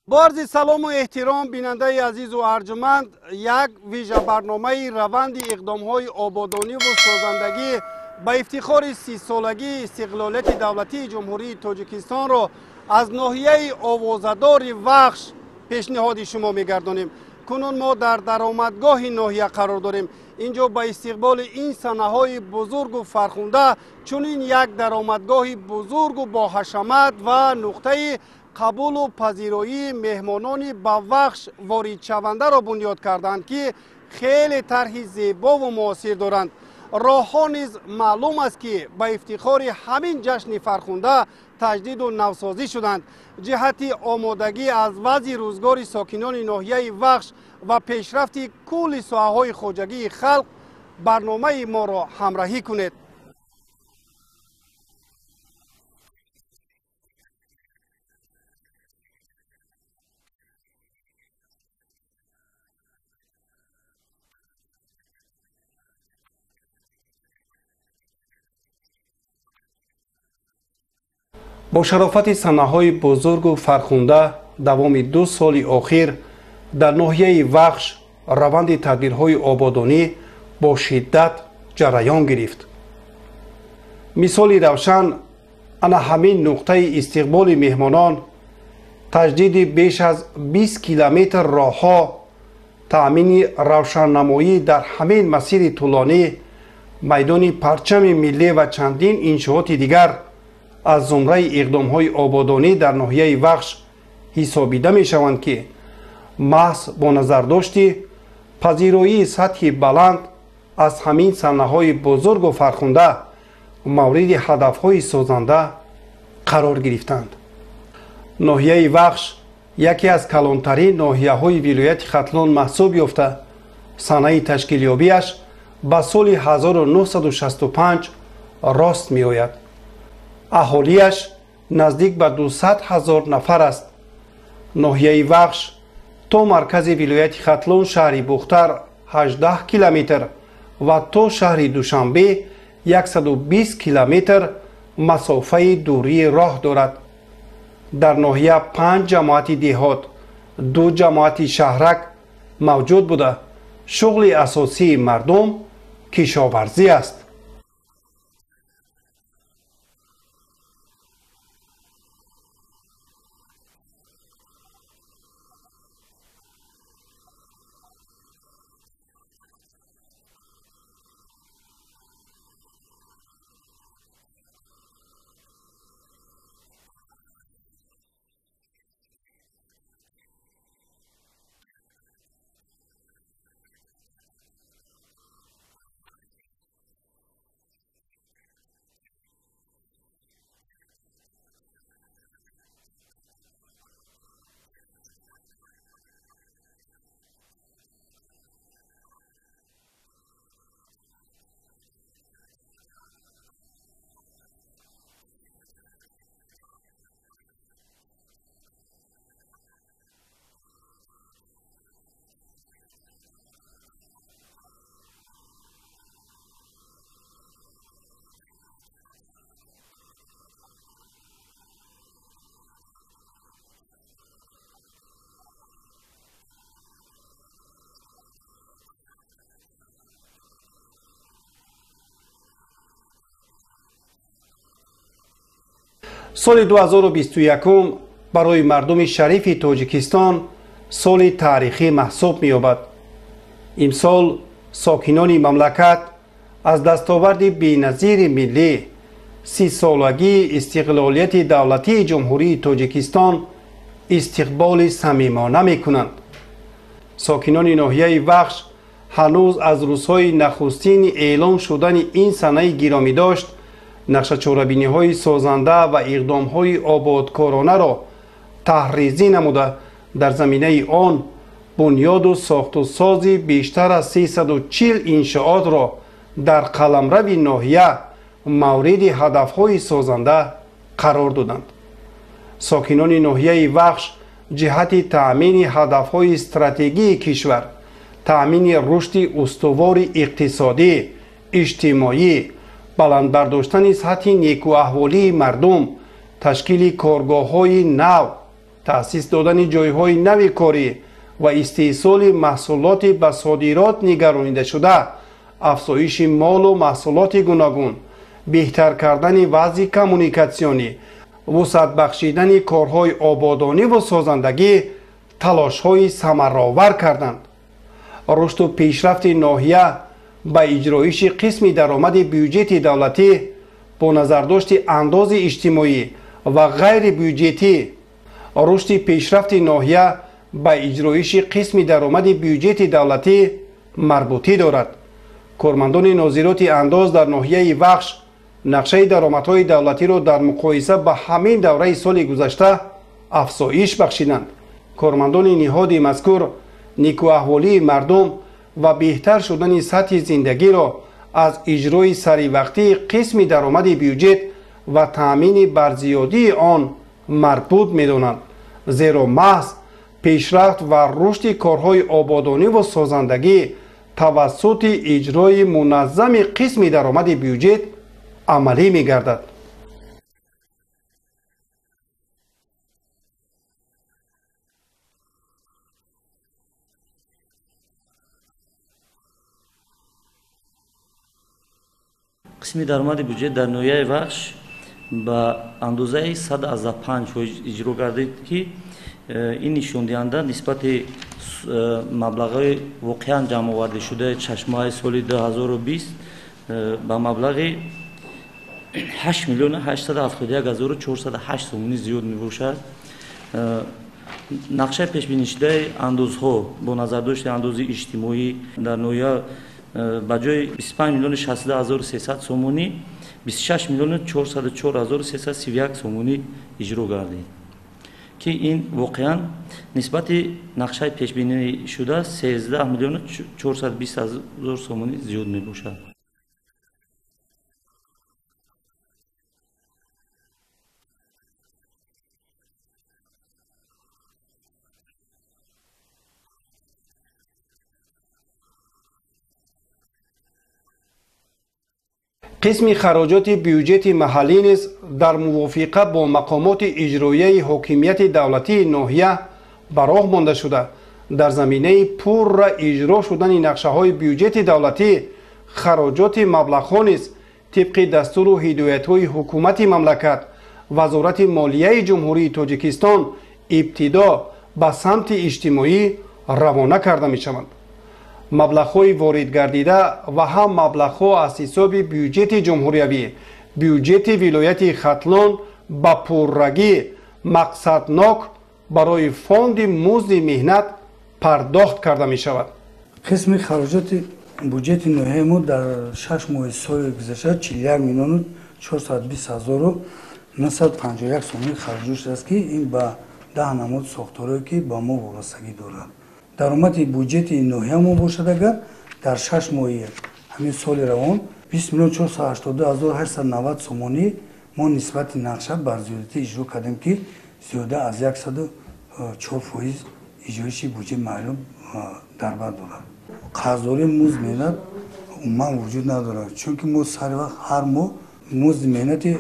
Бо арзи салому эҳтиром, бинандаи азизу арҷуманд, як вижабарномаи раванди иқдомҳои ободониву созандагӣ ба ифтихори 30-солагии истиқлолияти давлатии Ҷумҳурии Тоҷикистонро аз ноҳияи овозадори Вахш пешниҳоди шумо мегардонем. Кунун мо дар даромадгоҳи ноҳия қарор дорем. Инҷо ба истиқболи ин санаҳои бузургу фархунда чунин як даромадгоҳи бузургу боҳашамат ва нуқтаи қабулу пазироии меҳмонони ба Вахш воридшавандаро бунёд карданд, ки хеле тарҳи зебову муосир доранд. Роҳҳо низ маълум аст, ки ба ифтихори ҳамин ҷашни фархунда таҷдиду навсозӣ шуданд. Ҷиҳати омодагӣ аз вазъи рӯзгори сокинони ноҳияи Вахш ва пешрафти кулли соҳаҳои хоҷагии халқ барномаи моро ҳамраҳӣ кунед. Бо шарофати санаҳои бузургу фархунда давоми 2 соли охир дар ноҳияи Вахш раванди тадбирҳои ободонӣ бо шиддат ҷараён гирифт. Мисоли равшан ана ҳамин нуқтаи истиқболи меҳмонон, таҷдиди беш аз 20 километр роҳҳо, таъмини равшаннамоӣ дар ҳамин масири тӯлонӣ, майдони парчами миллӣ ва чандин иншооти дигар аз зумраи иқдомҳои ободонӣ дар ноҳияи Вахш ҳисобида мешаванд, ки маҳз бо назардошти пазироии сатҳи баланд аз ҳамин санаҳои бузургу фархунда мавриди ҳадафҳои созанда қарор гирифтанд. Ноҳияи Вахш яке аз калонтарин ноҳияҳои вилояти Хатлон маҳсуб ёфта, санаи ташкилёбиаш ба соли 1965 рост меояд. Аҳолиаш наздик ба 200 ҳазор нафар аст. Ноҳияи Вахш то маркази вилояти Хатлон шаҳри Бухтар 18 километр ва то шаҳри Душанбе 120 километр масофаи дурии роҳ дорад. Дар ноҳия 5 ҷамоати деҳот, 2 ҷамоати шаҳрак мавҷуд буда, шуғли асосии мардум кишоварзӣ аст. Соли 2021 барои мардуми шарифи Тоҷикистон соли таърихӣ маҳсуб меёбад. Имсол сокинони мамлакат аз дастоварди беназири миллӣ, 30-солагии истиқлолияти давлатии Ҷумҳурии Тоҷикистон истиқболи самимона мекунанд. Сокинони ноҳияи Вахш ҳанӯз аз рӯзҳои нахустини эълон шудани ин санаи гиромӣ дошт нақшачорабиниҳои созанда ва иқдомҳои ободкоронаро таҳризӣ намуда, дар заминаи он бунёду сохтусози бештар аз 340 иншоотро дар қаламрави ноҳия мавриди ҳадафҳои созанда қарор доданд. Сокинони ноҳияи Вахш ҷиҳати таъмини ҳадафҳои стратегии кишвар, таъмини рушди устувори иқтисодӣ, иҷтимоӣ, баланд бардоштани сатҳи некуаҳволии мардум, ташкили коргоҳҳои нав Таъсис додани ҷойҳои нави корӣ ва истеҳсоли маҳсулоти ба содирот нигаронидашуда, афзоиши молу маҳсулоти гуногун, беҳтар кардани вазъи коммуникатсионӣ, вусъат бахшидани корҳои ободониву созандагӣ талошҳои самаровар карданд. Рушду пешрафти ноҳия ба иҷроиши қисми даромади бюҷети давлатӣ бо назардошти андози иҷтимоӣ ва ғайрибюҷетӣ, рушди пешрафти ноҳия ба иҷроиши қисми даромади бюҷети давлатӣ марбутӣ дорад. Кормандони нозироти андоз дар ноҳияи Вахш нақшаи даромадҳои давлатиро дар муқоиса ба ҳамин давраи соли гузашта афзоиш бахшиданд. Кормандони ниҳоди мазкур никӯаҳволии мардум ва беҳтар шудани сатҳи зиндагиро аз иҷрои саривақтии қисми даромади бюҷет ва таъмини барзиёдии он марбут медонанд, зеро маҳз пешрафт ва рушди корҳои ободониву созандагӣ тавассути иҷрои муназзами қисми даромади бюҷет амалӣ мегардад. Қисми даромади бюҷет дар ноҳияи Вахш ба андозаи 100,5% иҷро гардид, ки ин нишондиҳанда нисбати маблағҳои воқеан ҷамъовардашудаи шашмоҳаи соли 2020 ба маблағи 8 миллион 871 ҳазору 408 сомонӣ зиёд мебошад. Нақшаи пешбинишудаи андозҳо бо назардошти андози иҷтимоӣ дар ноҳия ба ҷои 25 миллион 62 ҳазору 300 сомонӣ 26 миллион 404 ҳазору 331 сомонӣ иҷро гардид, ки ин воқеан нисбати нақшаи пешбинишуда 13 миллион 420 ҳазор сомонӣ зиёд мебошад. Қисми хароҷоти бюҷети маҳаллӣ низ дар мувофиқа бо мақомоти иҷроияи ҳокимияти давлатии ноҳия ба роҳ монда шуда, дар заминаи пурра иҷро шудани нақшаҳои бюҷети давлатӣ хароҷоти маблағҳо низ тибқи дастуру ҳидоятҳои ҳукумати мамлакат, Вазорати молияи Ҷумҳурии Тоҷикистон ибтидо ба самти иҷтимоӣ равона карда мешаванд. Маблағҳои воридгардида ва ҳам маблағҳо аз ҳисоби бюҷети ҷумҳуриявӣ, бюҷети вилояти Хатлон ба пуррагӣ мақсаднок барои фонди музди меҳнат пардохт карда мешавад. Қисми хароҷоти буҷети ноҳияи мо дар 6 моҳи соли гузашта 41 миллиону 420 ҳазору 951 сомонӣ хароҷот шудааст, ки ин ба 10 намуд сохторое ки ба мо вобастагӣ дорад. Даромади буҷети ноҳиямо бошад, агар дар 6 моҳи ҳамин соли равон 20 миллион 482 ҳазору 890 сомонӣ мо нисбати нақша бар зиёдатӣ иҷро кардем, ки зиёда аз 104% иҷроиши буҷети маҳаллӣ дар бар дорад. Қарздории музд меҳнат умуман вуҷуд надорад, чунки мо сари вақт ҳар моҳ музди меҳнати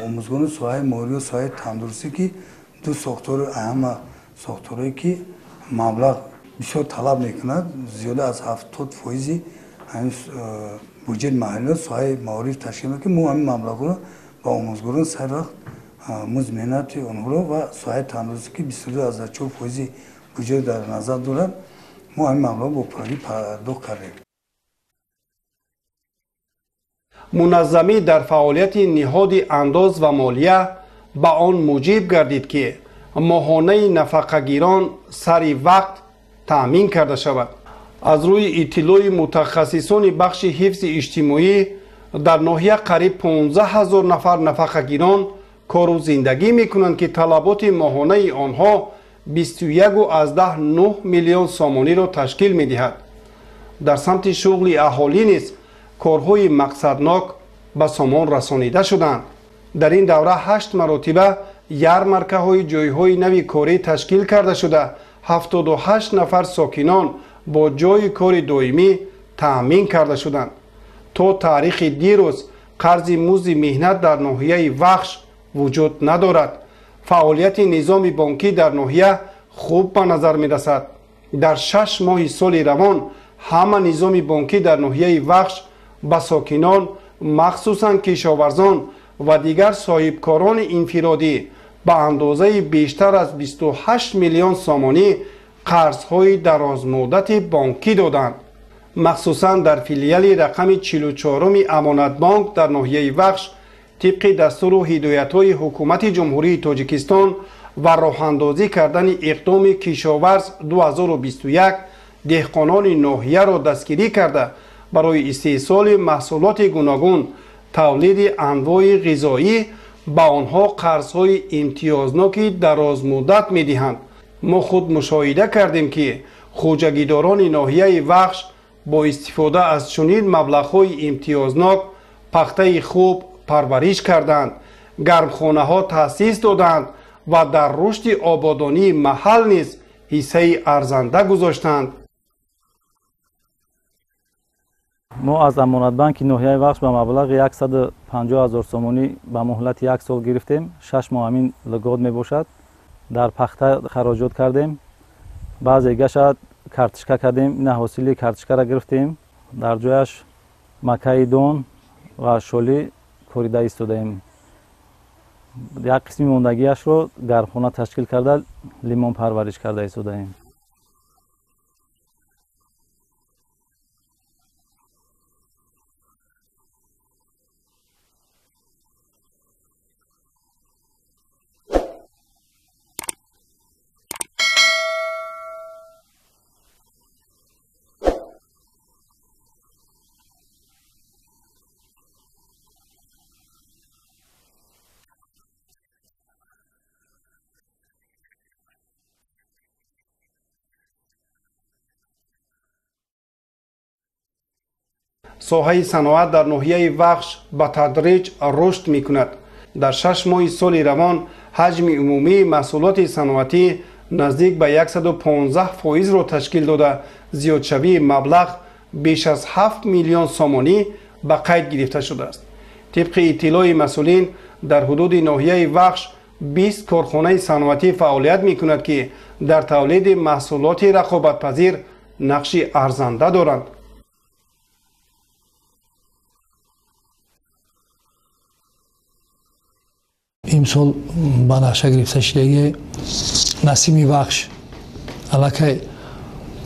омӯзгорони соҳаи маориф ва соҳаи тандурустӣ, ки ду сохтори ҳама сохторое ки маблағ бисёр талаб мекунад, зиёда аз 70% ҳамин буҷети маҳаллиро соҳаи маориф ташкил мекунад, ки мо ҳамин маблағҳоро ба омӯзгорон сари вақт музди меҳнати онҳоро ва соҳаи тандурустӣ, ки 22,4% буҷетро дар назар дорад, мо ҳамин маблағро бо пуррагӣ пардохт кардем. Муназзамӣ дар фаъолияти ниҳоди андоз ва молия ба он муҷиб гардид, ки моҳонаи нафақагирон сари вақт таъмин карда шавад. Аз рӯи иттилои мутахассисони бахши ҳифзи иҷтимоӣ дар ноҳия қариб 15 ҳазор нафар нафақагирон кору зиндагӣ мекунанд, ки талаботи моҳонаи онҳо 21,9 миллион сомониро ташкил медиҳад. Дар самти шуғли аҳолӣ низ корҳои мақсаднок ба сомон расонида шуданд. Дар ин давра 8 маротиба ярмаркаҳои ҷойҳои нави корӣ ташкил карда шуда, 78 нафар сокинон бо ҷойи кори доимӣ таъмин карда шуданд. То таърихи дирӯз қарзи музди меҳнат дар ноҳияи Вахш вуҷуд надорад. Фаъолияти низоми бонкӣ дар ноҳия хуб ба назар мерасад. Дар 6 моҳи соли равон ҳама низоми бонкӣ дар ноҳияи Вахш ба сокинон, махсусан кишоварзон ва дигар соҳибкорони инфиродӣ ба андозаи бештар аз 28 миллион сомонӣ қарзҳои дарозмуддати бонкӣ доданд. Махсусан дар филиали рақами 44-уми Амонатбонк дар ноҳияи Вахш тибқи дастуру ҳидоятҳои ҳукумати Ҷумҳурии Тоҷикистон ва роҳандозӣ кардани иқдоми Кишоварз 2021 деҳқонони ноҳияро дастгирӣ карда барои истеҳсоли маҳсулоти гуногун, тавлиди анвои ғизоӣ ба онҳо қарзҳои имтиёзноки дарозмуддат медиҳанд. Мо худ мушоҳида кардем, ки хоҷагидорони ноҳияи Вахш бо истифода аз чунин маблағҳои имтиёзнок пахтаи хуб парвариш карданд, гармхонаҳо таъсис доданд ва дар рушди ободонии маҳал низ ҳиссаи арзанда гузоштанд. Мо аз Амонатбанки ноҳияи Вахш ба маблағи 150 ҳазор сомонӣ ба муҳлати як сол гирифтем. 6 моҳ ҳамин лугот мебошад. Дар пахта хароҷот кардем, баъзе гаша картишка кардем, ина ҳосили картишкаро гирифтем. Дар ҷояш макаи дон ва шолӣ корида истодаем. Як қисми мондагиашро гармхона ташкил карда, лимон парвариш карда истодаем. Соҳаи саноат дар ноҳияи Вахш ба тадриҷ рушд мекунад. Дар 6 моҳи соли равон ҳаҷми умумии маҳсулоти саноатӣ наздик ба 115%-ро ташкил дода, зиёдшавии маблағ беш аз 7 миллион сомонӣ ба қайд гирифта шудааст. Тибқи иттилои масъулин, дар ҳудуди ноҳияи Вахш 20 корхонаи саноатӣ фаъолият мекунад, ки дар тавлиди маҳсулоти рақобатпазир нақши арзанда доранд. Имсол ба нақша гирифта шудагии Насими Вахш аллакай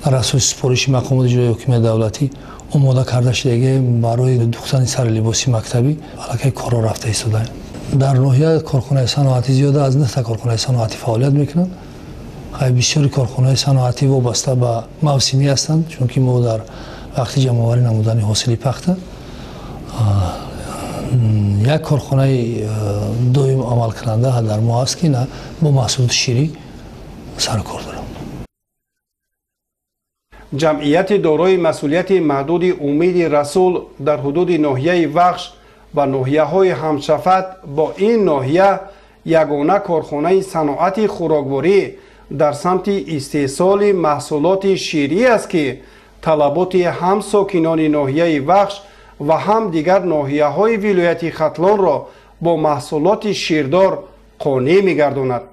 дар асоси супориши мақомоти иҷроии ҳокимияти давлатӣ омода карда шудагии барои духтани сари либоси мактабӣ аллакай корро рафта истодаем. Дар ноҳия корхонаи саноатӣ зиёда аз 9 корхонаи саноатӣ фаъолият мекунанд. Бисёри корхонаҳои саноатӣ вобаста ба мавсимӣ ҳастанд, чунки мо дар вақти ҷамъоварӣ намудани ҳосили пахта як корхонаи доим амалкунанда дар мо ҳаст, ки бо маҳсулоти ширӣ сарукор дорам. Ҷамъияти дорои масъулияти маҳдуди Умиди Расул дар ҳудуди ноҳияи Вахш ва ноҳияҳои ҳамшафат бо ин ноҳия ягона корхонаи саноати хӯрокворӣ дар самти истеҳсоли маҳсулоти ширӣ аст, ки талаботи ҳам сокинони ноҳияи Вахш ва ҳам дигар ноҳияҳои вилояти Хатлонро бо маҳсулоти ширдор қонеъ мегардонад.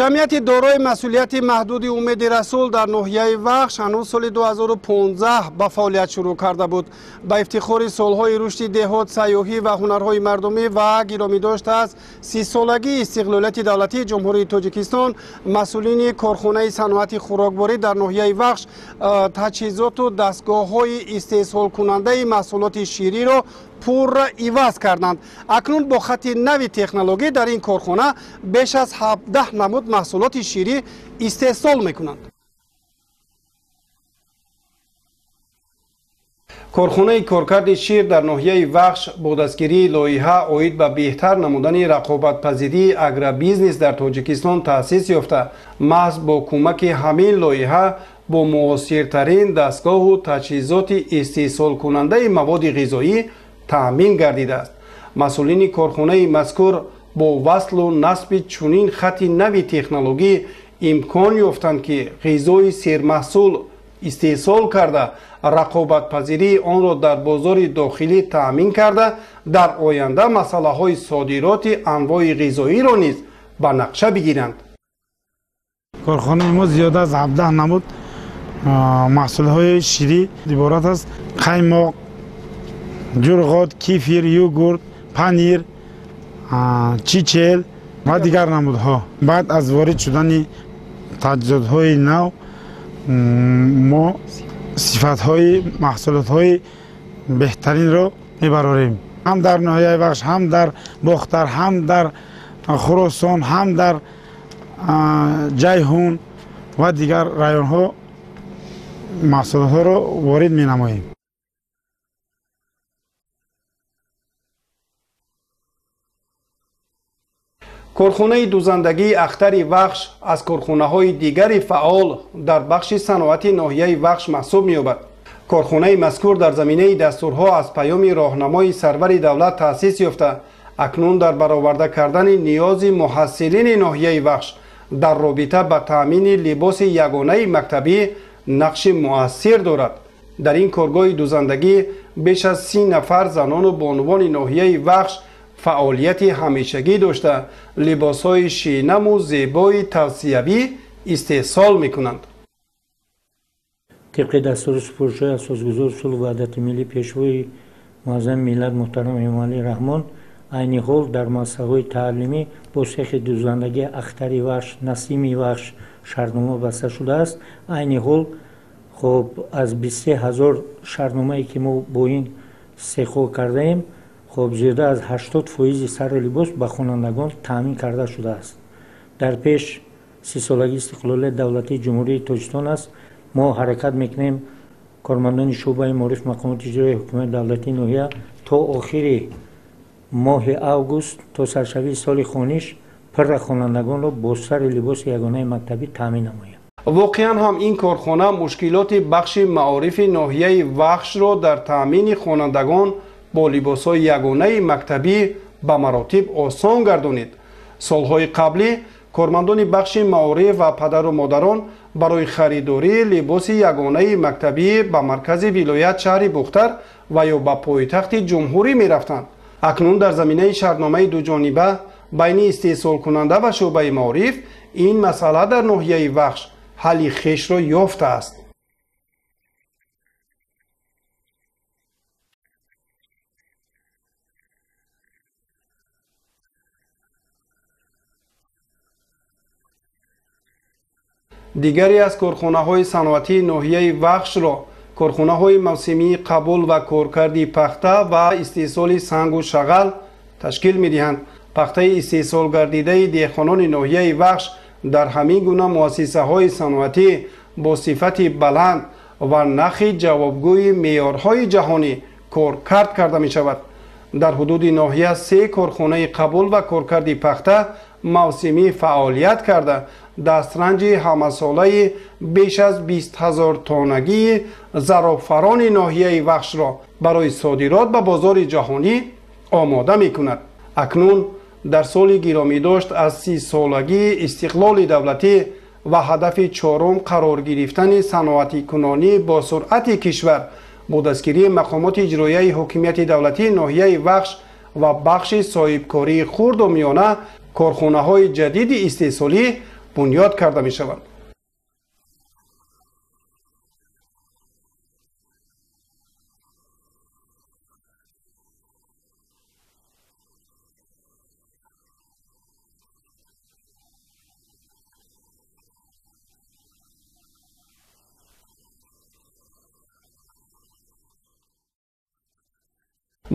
Ҷамъияти дорои масъулияти маҳдуди Умеди Расул дар ноҳияи Вахш ҳанӯз соли 2015 ба фаъолият шурӯъ карда буд. Ба ифтихори солҳои рушди деҳот, сайёҳӣ ва ҳунарҳои мардумӣ ва гиромӣ дошта аз 30-солагии истиқлолияти давлатии Ҷумҳурии Тоҷикистон масъулини корхонаи саноати хӯрокворӣ дар ноҳияи Вахш таҷҳизоту дастгоҳҳои истеҳсолкунандаи маҳсулоти шириро пурра иваз карданд. Акнун бо хати нави технологӣ дар ин корхона беш аз 17 намуд маҳсулоти ширӣ истеҳсол мекунанд. Корхонаи коркарди шир дар ноҳияи Вахш бо дастгирии лоиҳа оид ба беҳтар намудани рақобатпазирии агробизнес дар Тоҷикистон таъсис ёфта, маҳз бо кӯмаки ҳамин лоиҳа бо муосиртарин дастгоҳу таҷҳизоти истеҳсолкунандаи маводи ғизоӣ таъмин гардидааст. Масъулини корхонаи мазкур бо васлу насби чунин хати нави технологӣ имкон ёфтанд, ки ғизои сермаҳсул истеҳсол карда, рақобатпазирии онро дар бозори дохилӣ таъмин карда, дар оянда масъалаҳои содироти анвои ғизоиро низ ба нақша бигиранд. Корхонаи мо зиёда аз 17 намуд маҳсулҳои ширӣ иборат аст: қаймоқ, ҷурғот, кефир, йогурт, панир, чичел ва дигар намудҳо. Баъд аз ворид шудани таҷҳизотҳои нав мо сифатҳои маҳсулотҳои беҳтаринро мебарорем. Ҳам дар ноҳияи Вахш, ҳам дар Бохтар, ҳам дар Хуросон, ҳам дар Ҷайҳун ва дигар районҳо маҳсулотҳоро ворид менамоем. Корхонаи дузандагии Ахтари Вахш аз корхонаҳои дигари фаъол дар бахши саноати ноҳияи Вахш маҳсуб меёбад. Корхонаи мазкур дар заминаи дастурҳо аз паёми роҳнамои сарвари давлат таъсис ёфта, акнун дар бароварда кардани ниёзи муҳассилини ноҳияи Вахш дар робита ба таъмини либоси ягонаи мактабӣ нақши муассир дорад. Дар ин коргоҳи дузандагӣ беш аз 30 нафар занону бонувони ноҳияи Вахш фаъолияти ҳамешагӣ дошта, либосҳои шинаму зебои тавсиявӣ истеҳсол мекунанд. Тибқи дастури супоришҳои асосгузори сулҳу ваҳдати миллӣ, пешвои муаззами миллат муҳтарам Эмомалӣ Раҳмон, айни ҳол дар муассисаҳои таълимӣ бо сехи дузандагии Ахтари Вахш, Насими Вахш шартнома баста шудааст. Айни ҳол хоб аз 23 ҳазор шартномае ки мо бо ин сехҳо кардаем, хоб зиёда аз 80% сари либос ба хонандагон таъмин карда шудааст. Дар пеш 30-солагии истиқлолияти давлатии Ҷумҳурии Тоҷикистон аст. Мо ҳаракат мекунем кормандони шӯъбаи маориф мақомоти иҷроияи ҳукумати давлатии ноҳия то охири моҳи август, то саршавии соли хониш, пурра хонандагонро бо сари либоси ягонаи мактабӣ таъмин намоем. Воқеан ҳам ин корхона мушкилоти бахши маорифи ноҳияи Вахшро дар таъмини хонандагон бо либосҳои ягонаи мактабӣ ба маротиб осон гардонид. Солҳои қаблӣ кормандони бахши маориф ва падару модарон барои харидории либоси ягонаи мактабӣ ба маркази вилоят шаҳри Бохтар ва ё ба пойтахти ҷумҳурӣ мерафтанд. Акнун дар заминаи шартномаи дуҷониба байни истеҳсолкунанда ва шӯъбаи маориф ин масъала дар ноҳияи Вахш ҳалли хешро ёфтааст. Дигаре аз корхонаҳои саноатии ноҳияи Вахшро корхонаҳои мавсимии қабул ва коркарди пахта ва истеҳсоли сангу шағал ташкил медиҳанд. Пахтаи истеҳсолгардидаи деҳқонони ноҳияи Вахш дар ҳамин гуна муассисаҳои саноатӣ бо сифати баланд ва нархи ҷавобгӯи меъёрҳои ҷаҳонӣ коркард карда мешавад. Дар ҳудуди ноҳия 3 корхонаи қабул ва коркарди пахта мавсимӣ фаъолият карда, дастранҷи ҳамасолаи беш аз 20 ҳазор тоннагии заробфарони ноҳияи Вахшро барои содирот ба бозори ҷаҳонӣ омода мекунад. Акнун дар соли гиромидошт аз 30-солагии истиқлоли давлатӣ ва ҳадафи чорум қарор гирифтани саноатикунонӣ бо суръати кишвар бо дастгирии мақомоти иҷроияи ҳокимияти давлатии ноҳияи Вахш ва бахши соҳибкории хурду миёна корхонаҳои ҷадиди истеҳсолӣ бунёд карда мешаванд.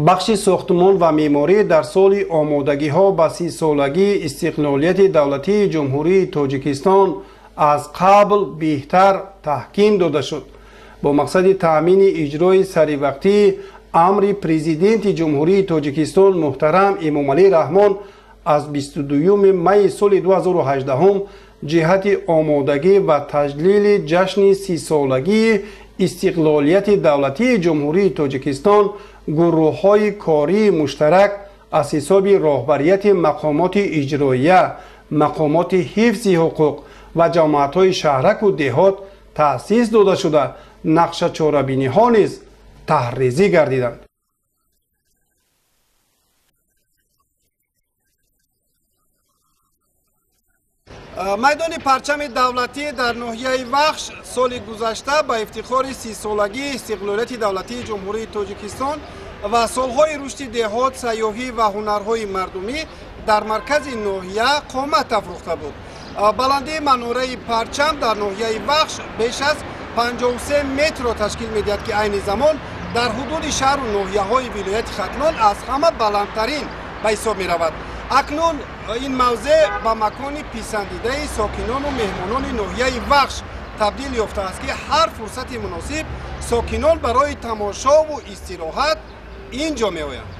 Бахши сохтмон ва меъморӣ дар соли омодагиҳо ба 30-солагии истиқлолияти давлатии Ҷумҳурии Тоҷикистон аз қабл беҳтар таҳким дода шуд. Бо мақсади таъмини иҷрои саривақтии амри Президенти Ҷумҳурии Тоҷикистон муҳтарам Эмомалӣ Раҳмон аз 22 майи соли 2018 ҷиҳати омодагӣ ва таҷлили ҷашни 30-солагии истиқлолияти давлатии Ҷумҳурии Тоҷикистон гурӯҳҳои кории муштарак аз ҳисоби роҳбарияти мақомоти иҷроия, мақомоти ҳифзи ҳуқуқ ва ҷамоатҳои шаҳраку деҳот Таъсис дода шуда, нақша чорабиниҳо низ таҳризӣ гардиданд. Майдони парчами давлатӣ дар ноҳияи Вахш соли гузашта ба ифтихори 30-солагии истиқлолияти давлатии Ҷумҳурии Тоҷикистон ва солҳои рушди деҳот, сайёҳӣ ва ҳунарҳои мардумӣ дар маркази ноҳия қомат афрӯхта буд. Баландии манораи парчам дар ноҳияи Вахш беш аз 53 метрро ташкил медиҳад, ки айни замон дар ҳудуди шаҳру ноҳияҳои вилояти Хатлон аз ҳама баландтарин ба ҳисоб меравад. Акнун ин мавзеъ ба макони писандидаи сокинону меҳмонони ноҳияи Вахш табдил ёфтааст, ки ҳар фурсати муносиб сокинон барои тамошову истироҳат ин ҷо меоянд.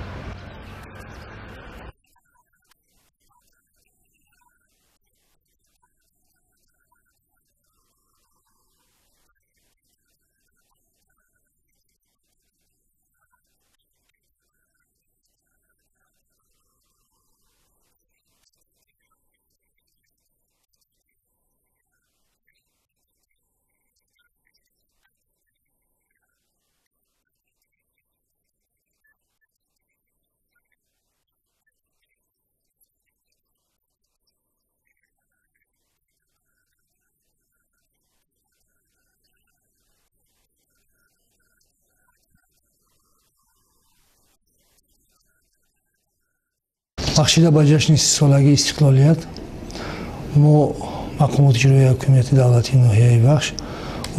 Бахшида ба ҷашни 30-солагии истиқлолият мо мақомоти иҷроияи ҳокимияти давлатии ноҳияи Вахш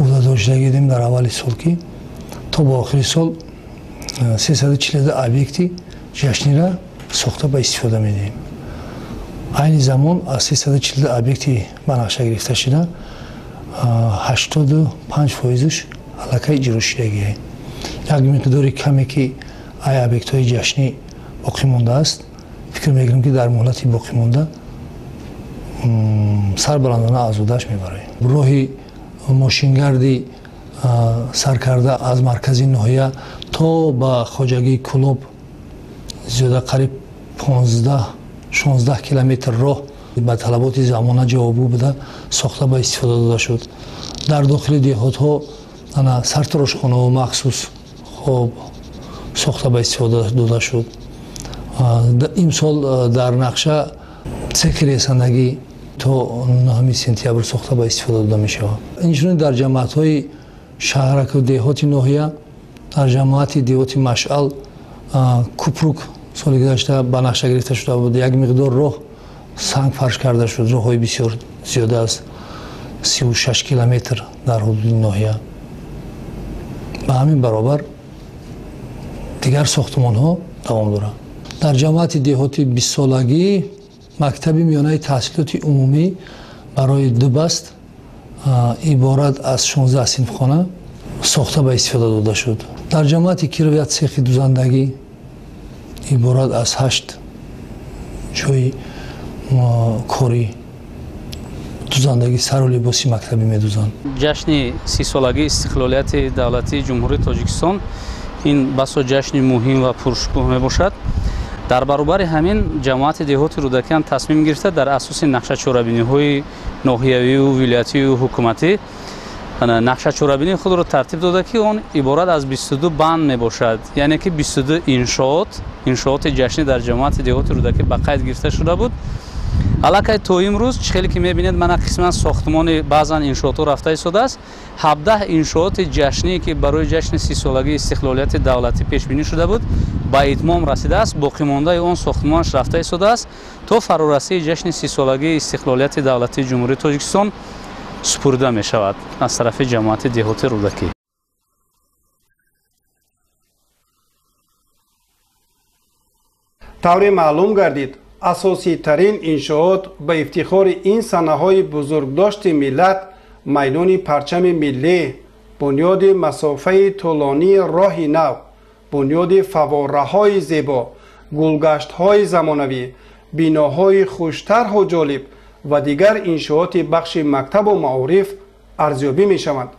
ӯҳдадор шудагидем дар аввали сол, ки то ба охири сол 342 объекти ҷашнира сохта ба истифода медиҳем. Айни замон аз 342 объекти ба нақша гирифта шуда 85%-ш аллакай иҷро шудагист. Як миқдори каме ки ай объектҳои ҷашнӣ боқӣ мондааст, фикр мекунем, ки дар муҳлати боқӣ монда сарбаландона аз ӯдаш мебароем. Роҳи мошингарди саркарда аз маркази ноҳия то ба хоҷагии Кулоб зиёда қариб 15-16 километр роҳ ба талаботи замона ҷавобгӯ буда сохта ба истифода дода шуд. Дар дохили деҳотҳо сартарошхонаҳо махсус хоб сохта ба истифода дода шуд. Имсол дар нақша цехи ресандагӣ то 9 сентябр сохта ба истифода дода мешавад. Инчунин дар ҷамоатҳои шаҳраку деҳоти ноҳия, дар ҷамоати деҳоти Машъал купрук соли гузашта ба нақша гирифта шуда буд. Як миқдор роҳ санг фарш карда шуд, роҳҳои бисёр зиёда аз 36 километр дар ҳудуди ноҳия. Ба ҳамин баробар дигар сохтмонҳо давом доранд. Дар ҷамоати деҳоти 20-солагӣ мактаби миёнаи таҳсилоти умумӣ барои ду баст иборат аз 16 синфхона сохта ба истифода дода шуд. Дар ҷамоати Киров як цехи дузандагӣ иборат аз 8 ҷои корӣ дузандагӣ сару либоси мактабӣ медузанд. Ҷашни 30-солагии истиқлолияти давлатии Ҷумҳурии Тоҷикистон ин басо ҷашни муҳим ва пуршукӯҳ мебошад. Дар баробари ҳамин ҷамоати деҳоти Рӯдакиам тасмим гирифта дар асоси нақшачорабиниҳои ноҳиявию вилоятию ҳукуматӣ нақшачорабинии худро тартиб дода, ки он иборат аз 22 банд мебошад, яъне ки 22 иншооти ҷашнӣ дар ҷамоати деҳоти Рӯдакӣ ба қайд гирифта шуда буд. Аллакай то имрӯз чӣ хеле ки мебинед, мана қисман сохтмони баъзан иншоотҳо рафта истодааст. 17 иншооти ҷашнӣ, ки барои ҷашни 30-солагии истиқлолияти давлатӣ пешбинӣ шуда буд, ба итмом расидааст. Боқимондаи он сохтмонаш рафта истодааст то фарорасии ҷашни 30-солагии истиқлолияти давлатии Ҷумҳурии Тоҷикистон супурда мешавад аз тарафи ҷамоати деҳоти Рӯдакӣ. Тавре маълум гардид, асоситарин иншоот ба ифтихори ин санаҳои бузургдошти миллат майдони парчами миллӣ, бунёди масофаи тӯлонии роҳи нав, бунёди фаввораҳои зебо, гулгаштҳои замонавӣ, биноҳои хуштарҳу ҷолиб ва дигар иншооти бахши мактабу маориф арзёбӣ мешаванд.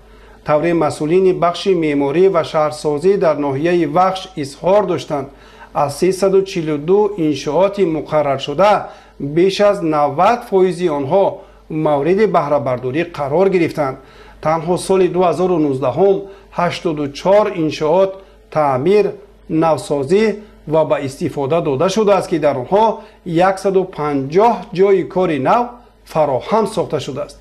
Тавре масъулини бахши меъморӣ ва шаҳрсозӣ дар ноҳияи Вахш изҳор доштанд, аз 342 иншооти муқарраршуда беш аз 90% онҳо мавриди баҳрабардорӣ қарор гирифтанд. Танҳо соли 2019 84 иншоот таъмир, навсозӣ ва ба истифода дода шудааст, ки дар онҳо 150 ҷойи кори нав фароҳам сохта шудааст.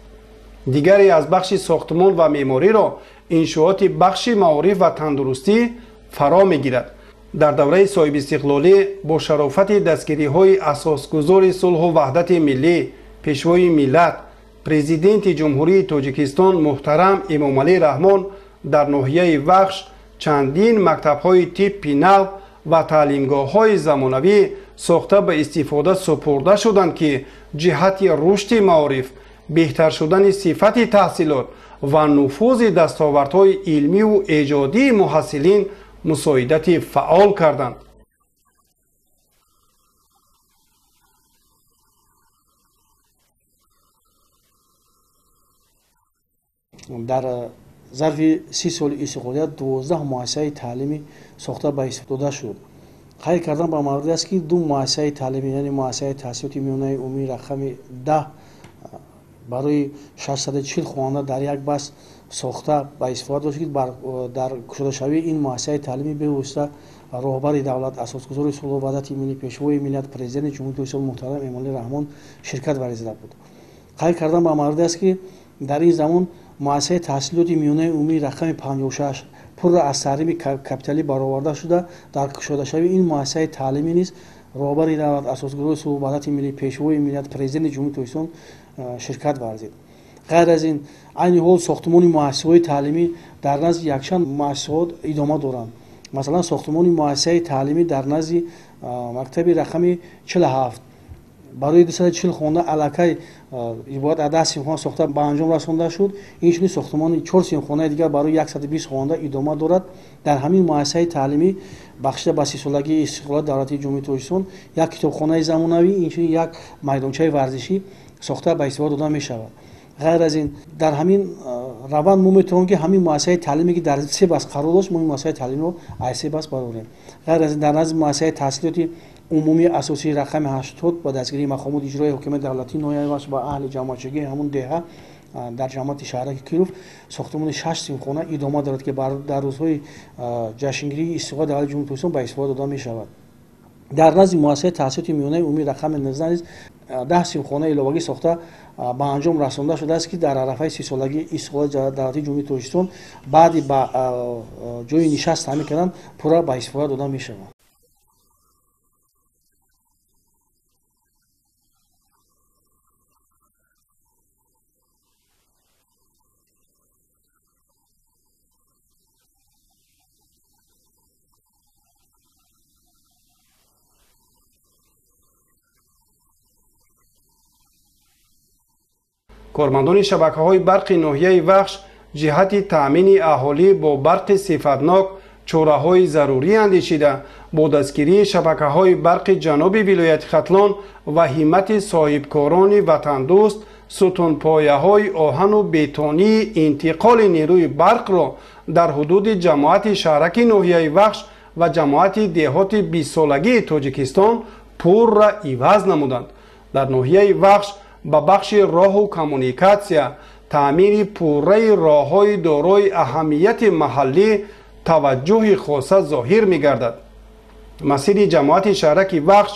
Дигаре аз бахши сохтмон ва меъмориро иншооти бахши маориф ва тандурустӣ фаро мегирад. Дар давраи соҳибистиқлолӣ бо шарофати дастгириҳои асосгузори сулҳу ваҳдати миллӣ, пешвои миллат, президенти Ҷумҳурии Тоҷикистон муҳтарам Эмомалӣ Раҳмон дар ноҳияи Вахш чандин мактабҳои типи нав ва таълимгоҳҳои замонавӣ сохта ба истифода супурда шуданд, ки ҷиҳати рушди маориф, беҳтар шудани сифати таҳсилот ва нуфузи дастовардҳои илмиву эҷодии муҳассилин мусоидати фаъол карданд. Дар зарфи 30 соли истиқлолият 12 муассисаи таълимӣ сохта ба истифода шуд. Қайд кардан ба маврид аст, ки ду муассисаи таълимӣ, яъне муассисаи таҳсилоти миёнаи умумии рақами 10 барои 640 хонанда дар як бас сохта ба истифода дошт, ки дар кушодашавии ин муассисаи таълимӣ бевосита роҳбари давлат, асосгузори сулҳу ваҳдати миллӣ, пешвои миллат, президенти Ҷумҳурии Тоҷикистон муҳтарам Эмомалӣ Раҳмон ширкат варзида буд. Қайд кардан ба маврид аст, ки дар ин замон муассисаи таҳсилоти миёнаи умумии рақами 56 пурра аз таҳрими капиталӣ бароварда шуда, дар кушодашавии ин муассисаи таълимӣ низ роҳбари давлат, асосгузори сулҳу ваҳдати миллӣ, пешвои миллат, президенти Ҷумҳурии Тоҷикистон ширкат варзид. Ғайр аз ин, айни ҳол сохтмони муассисаҳои таълимӣ дар назди якчанд муассисаҳо идома доранд. Масалан, сохтмони муассисаи таълимӣ дар назди мактаби рақами 47 барои 240 хонанда аллакай иборат аз 10 синфхона сохта ба анҷом расонда шуд. Инчунин сохтмони 4 синфхонаи дигар барои 120 хонанда идома дорад. Дар ҳамин муассисаи таълимӣ бахшида ба 30-солагии истиқлолияти давлатии Ҷумҳурии Тоҷикистон як китобхонаи замонавӣ, инчунин як майдончаи варзишӣ сохта ба истифода дода мешавад. Ғайр аз ин, дар ҳамин раванд мо метавонем, ки ҳамин муассисаи таълиме, ки дар се бас қарор дошт, мо ин муассисаи таълимиро аз се бас барорем. Ғайр аз ин, дар назди муассисаи таҳсилоти умумии асосии рақами 80 ба дастгирии мақомоти иҷроии ҳокимияти давлатии ноҳияи Вахш ва аҳли ҷамоатчигии ҳамон деҳа дар ҷамоати шаҳраки Киров сохтмони 6 синфхона идома дорад, ки дар рӯзҳои ҷашнгирии истиқлолияти давлати Ҷумҳурии Тоҷикистон ба истифода дода мешавад. Дар назди муассисаи таҳсилоти миёнаи умумии рақами 19 низ 10 синфхонаи иловагӣ сохта ба анҷом расонда шудааст, ки дар арафаи 30-солагии истиқлолияти давлатии Ҷумҳурии Тоҷикистон баъди ба ҷойи нишаст таъмин кардан пурра ба истифода дода мешавад. Кормандони шабакаҳои барқи ноҳияи Вахш ҷиҳати таъмини аҳолӣ бо барқи сифатнок чораҳои зарурӣ андешида, бо дастгирии шабакаҳои барқи ҷануби вилояти Хатлон ва ҳиммати соҳибкорони ватандӯст сутунпояҳои оҳану бетонии интиқоли нерӯи барқро дар ҳудуди ҷамоати шаҳраки ноҳияи Вахш ва ҷамоати деҳоти 20-солагии Тоҷикистон пурра иваз намуданд. Дар ноҳияи Вахш ба бахши роҳу коммуникатсия таъмири пурраи роҳҳои дорои аҳамияти маҳаллӣ таваҷҷӯҳи хоса зоҳир мегардад. Масири ҷамоати шаҳраки Вахш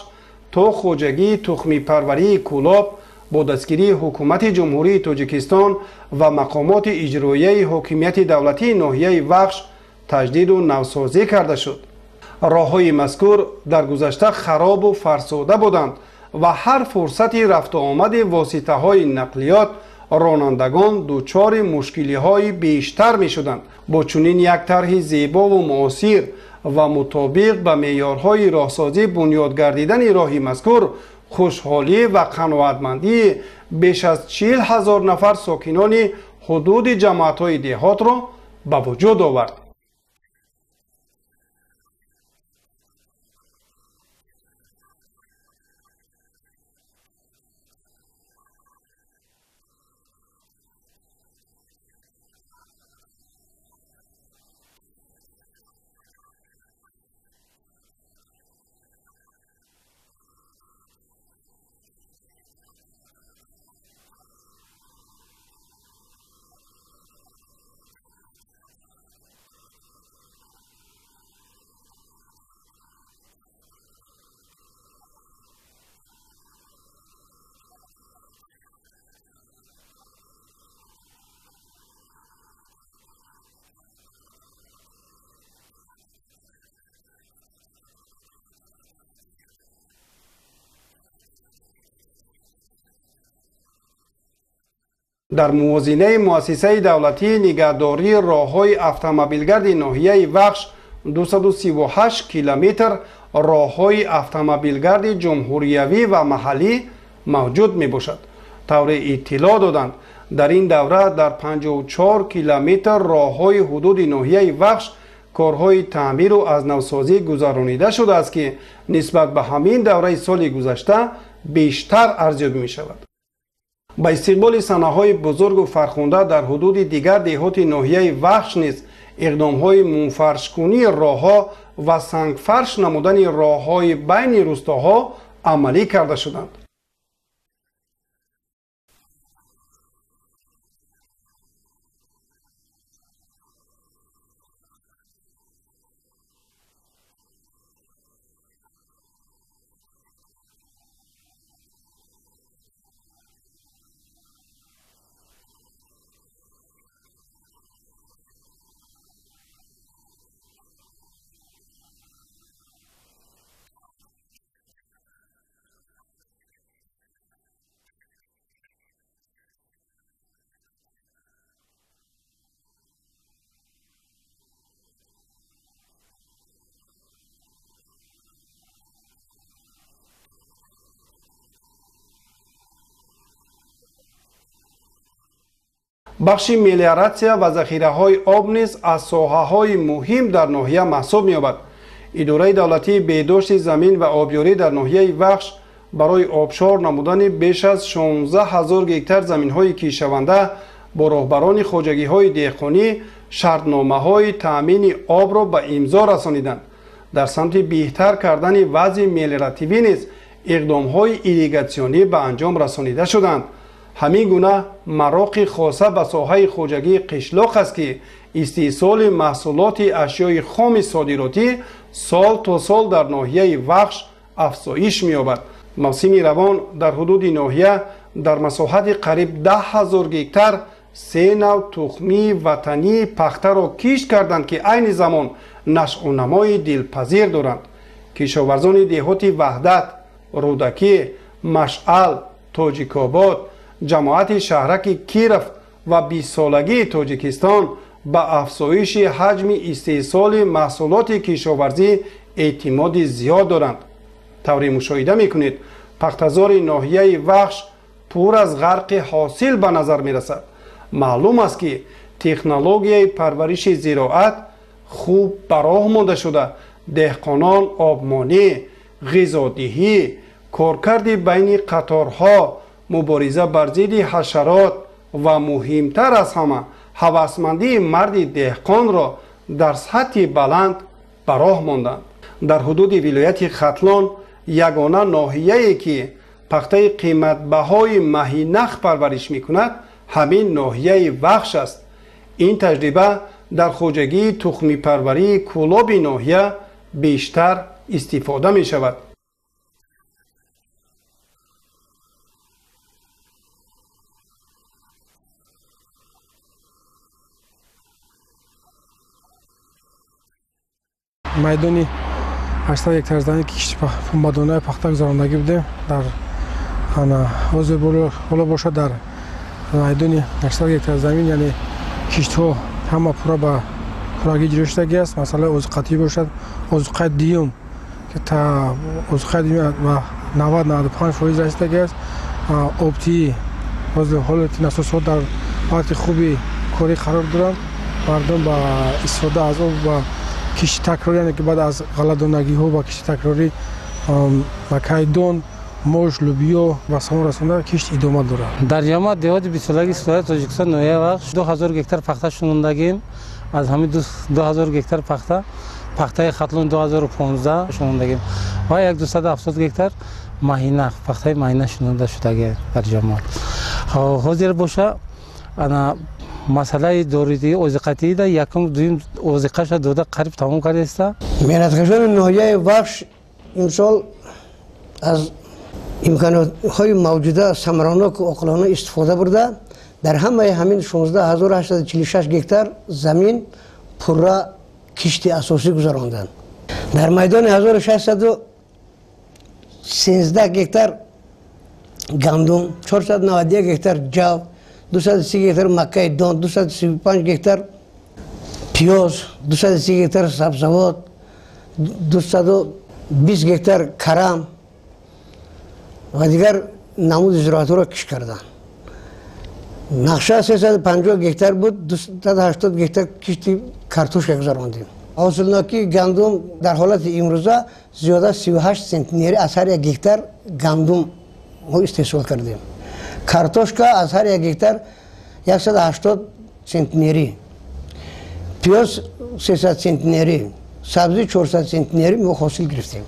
то хоҷагии тухмипарварии Кӯлоб бо дастгирии ҳукумати Ҷумҳурии Тоҷикистон ва мақомоти иҷроияи ҳокимияти давлатии ноҳияи Вахш таҷдиду навсозӣ карда шуд. Роҳҳои мазкур дар гузашта харобу фарсуда буданд ва ҳар фурсати рафтуомади воситаҳои нақлиёт ронандагон дучори мушкилиҳои бештар мешуданд. Бо чунин як тарҳи зебову муосир ва мутобиқ ба меъёрҳои роҳсозӣ бунёд гардидани роҳи мазкур хушҳолӣ ва қаноатмандии беш аз 40 000 нафар сокинони ҳудуди ҷамоатҳои деҳотро ба вуҷуд овард. Дар мувозинаи муассисаи давлатии нигаҳдории роҳҳои автомобилгарди ноҳияи Вахш 238 километр роҳҳои автомобилгарди ҷумҳуриявӣ ва маҳаллӣ мавҷуд мебошад. Тавре иттилоъ доданд, дар ин давра дар 54 километр роҳҳои ҳудуди ноҳияи Вахш корҳои таъмиру аз навсозӣ гузаронида шудааст, ки нисбат ба ҳамин давраи соли гузашта бештар арзёбӣ мешавад. Ба истиқболи санаҳои бузургу фархунда дар ҳудуди дигар деҳоти ноҳияи Вахш низ иқдомҳои мунфаршкунии роҳҳо ва сангфарш намудани роҳҳои байни рустоҳо амалӣ карда шуданд. Бахши мелиоратсия ва захираҳои об низ аз соҳаҳои муҳим дар ноҳия маҳсуб меёбад. Идораи давлатии беҳдошти замин ва обёрӣ дар ноҳияи Вахш барои обшор намудани беш аз 16 ҳазор гектар заминҳои кишаванда бо роҳбарони хоҷагиҳои деҳқонӣ шартномаҳои таъмини обро ба имзо расониданд. Дар самти беҳтар кардани вазъи мелиоративӣ низ иқдомҳои ирригатсионӣ ба анҷом расонида шуданд. Ҳамин гуна мароқи хоса ба соҳаи хоҷагии қишлоқ аст, ки истеҳсоли маҳсулоти ашёи хоми содиротӣ сол то сол дар ноҳияи Вахш афзоиш меёбад. Мавсими равон дар ҳудуди ноҳия дар масоҳати қариб 10 ҳазор гектар се нав тухмии ватании пахтаро кишт карданд, ки айни замон нашъунамои дилпазир доранд. Кишоварзони деҳоти Ваҳдат, Рӯдакӣ, Машъал, Тоҷикобод, ҷамоати шаҳраки Киров ва бистсолагии Тоҷикистон ба афзоиши ҳаҷми истеҳсоли маҳсулоти кишоварзӣ эътимоди зиёд доранд. Тавре мушоҳида мекунед, пахтазори ноҳияи Вахш пур аз ғарқи ҳосил ба назар мерасад. Маълум аст, ки технологияи парвариши зироат хуб ба роҳ монда шуда, деҳқонон обмонӣ, ғизодиҳӣ, коркарди байни қаторҳо, мубориза бар зидди ҳашарот ва муҳимтар аз ҳама ҳавасмандии марди деҳқонро дар сатҳи баланд ба роҳ монданд. Дар ҳудуди вилояти Хатлон ягона ноҳияе ки пахтаи қиматбаҳои маҳинах парвариш мекунад, ҳамин ноҳияи Вахш аст. Ин таҷриба дар хоҷагии тухмипарварии кӯлоби ноҳия бештар истифода мешавад. Майдони 800 гектар замин ки кишти мадонаи пахта гузарондагӣ будем, дар ҳозир ҳоло бошад дар майдони 800 гектар замин, яъне киштҳо ҳама пурра ба пуррагӣ иҷро шудагӣ аст. Масъалаи озуқатӣ бошад, озуқаи дуюм ки та озуқаи дуюм ба 90-95% расидагӣ аст. Обтиӣ ҳозир ҳолати насосҳо дар ҳолати хуби корӣ қарор доранд. Мардум ба истифода аз об ба кишти такрорӣ, яъне ки баъд аз ғалладонагиҳо ба кишти такрорӣ макайдон, мош, лӯбиё ба самон расонда кишт идома дорад. Дар ҷамоат деҳоти бистсолагии истиқлолияти Тоҷикистон ноҳияи Вахш 2000 гектар пахта шунондагим. Аз ҳамин 2000 гектар пахта, пахтаи Хатлон 2015 шунондагим ва 1270 гектар маҳина, пахтаи маҳина шунонда шудагӣ дар ҷамоат. Ҳозир боша ана масъалаи доридии озиқатиида якум дуюм озиқаша дода қариб тамом кардааста. Меҳнаткашони ноҳияи Вахш имсол аз имкониятҳои мавҷуда самараноку оқилона истифода бурда, дар ҳамаи ҳамин 16846 гектар замин пурра кишти асосӣ гузаронданд. Дар майдони 1613 гектар гандум, 491 гектар ҷав, 230 гектар маккаи дон, 235 гектар пиёз, 230 гектар сабзавот, 220 гектар карам ва дигар намуди зироатҳоро кишт карданд. Нақша 350 гектар буд, 280 гектар кишти картошка гузарондем. Ҳосилнокии гандум дар ҳолати имрӯза зиёда 38 центнери аз ҳар як гектар гандум мо истеҳсол кардем. Картошка аз ҳар як гектар 180 центнери, пиёз 300 центнери, сабзӣ 400 центнери мо ҳосил гирифтем.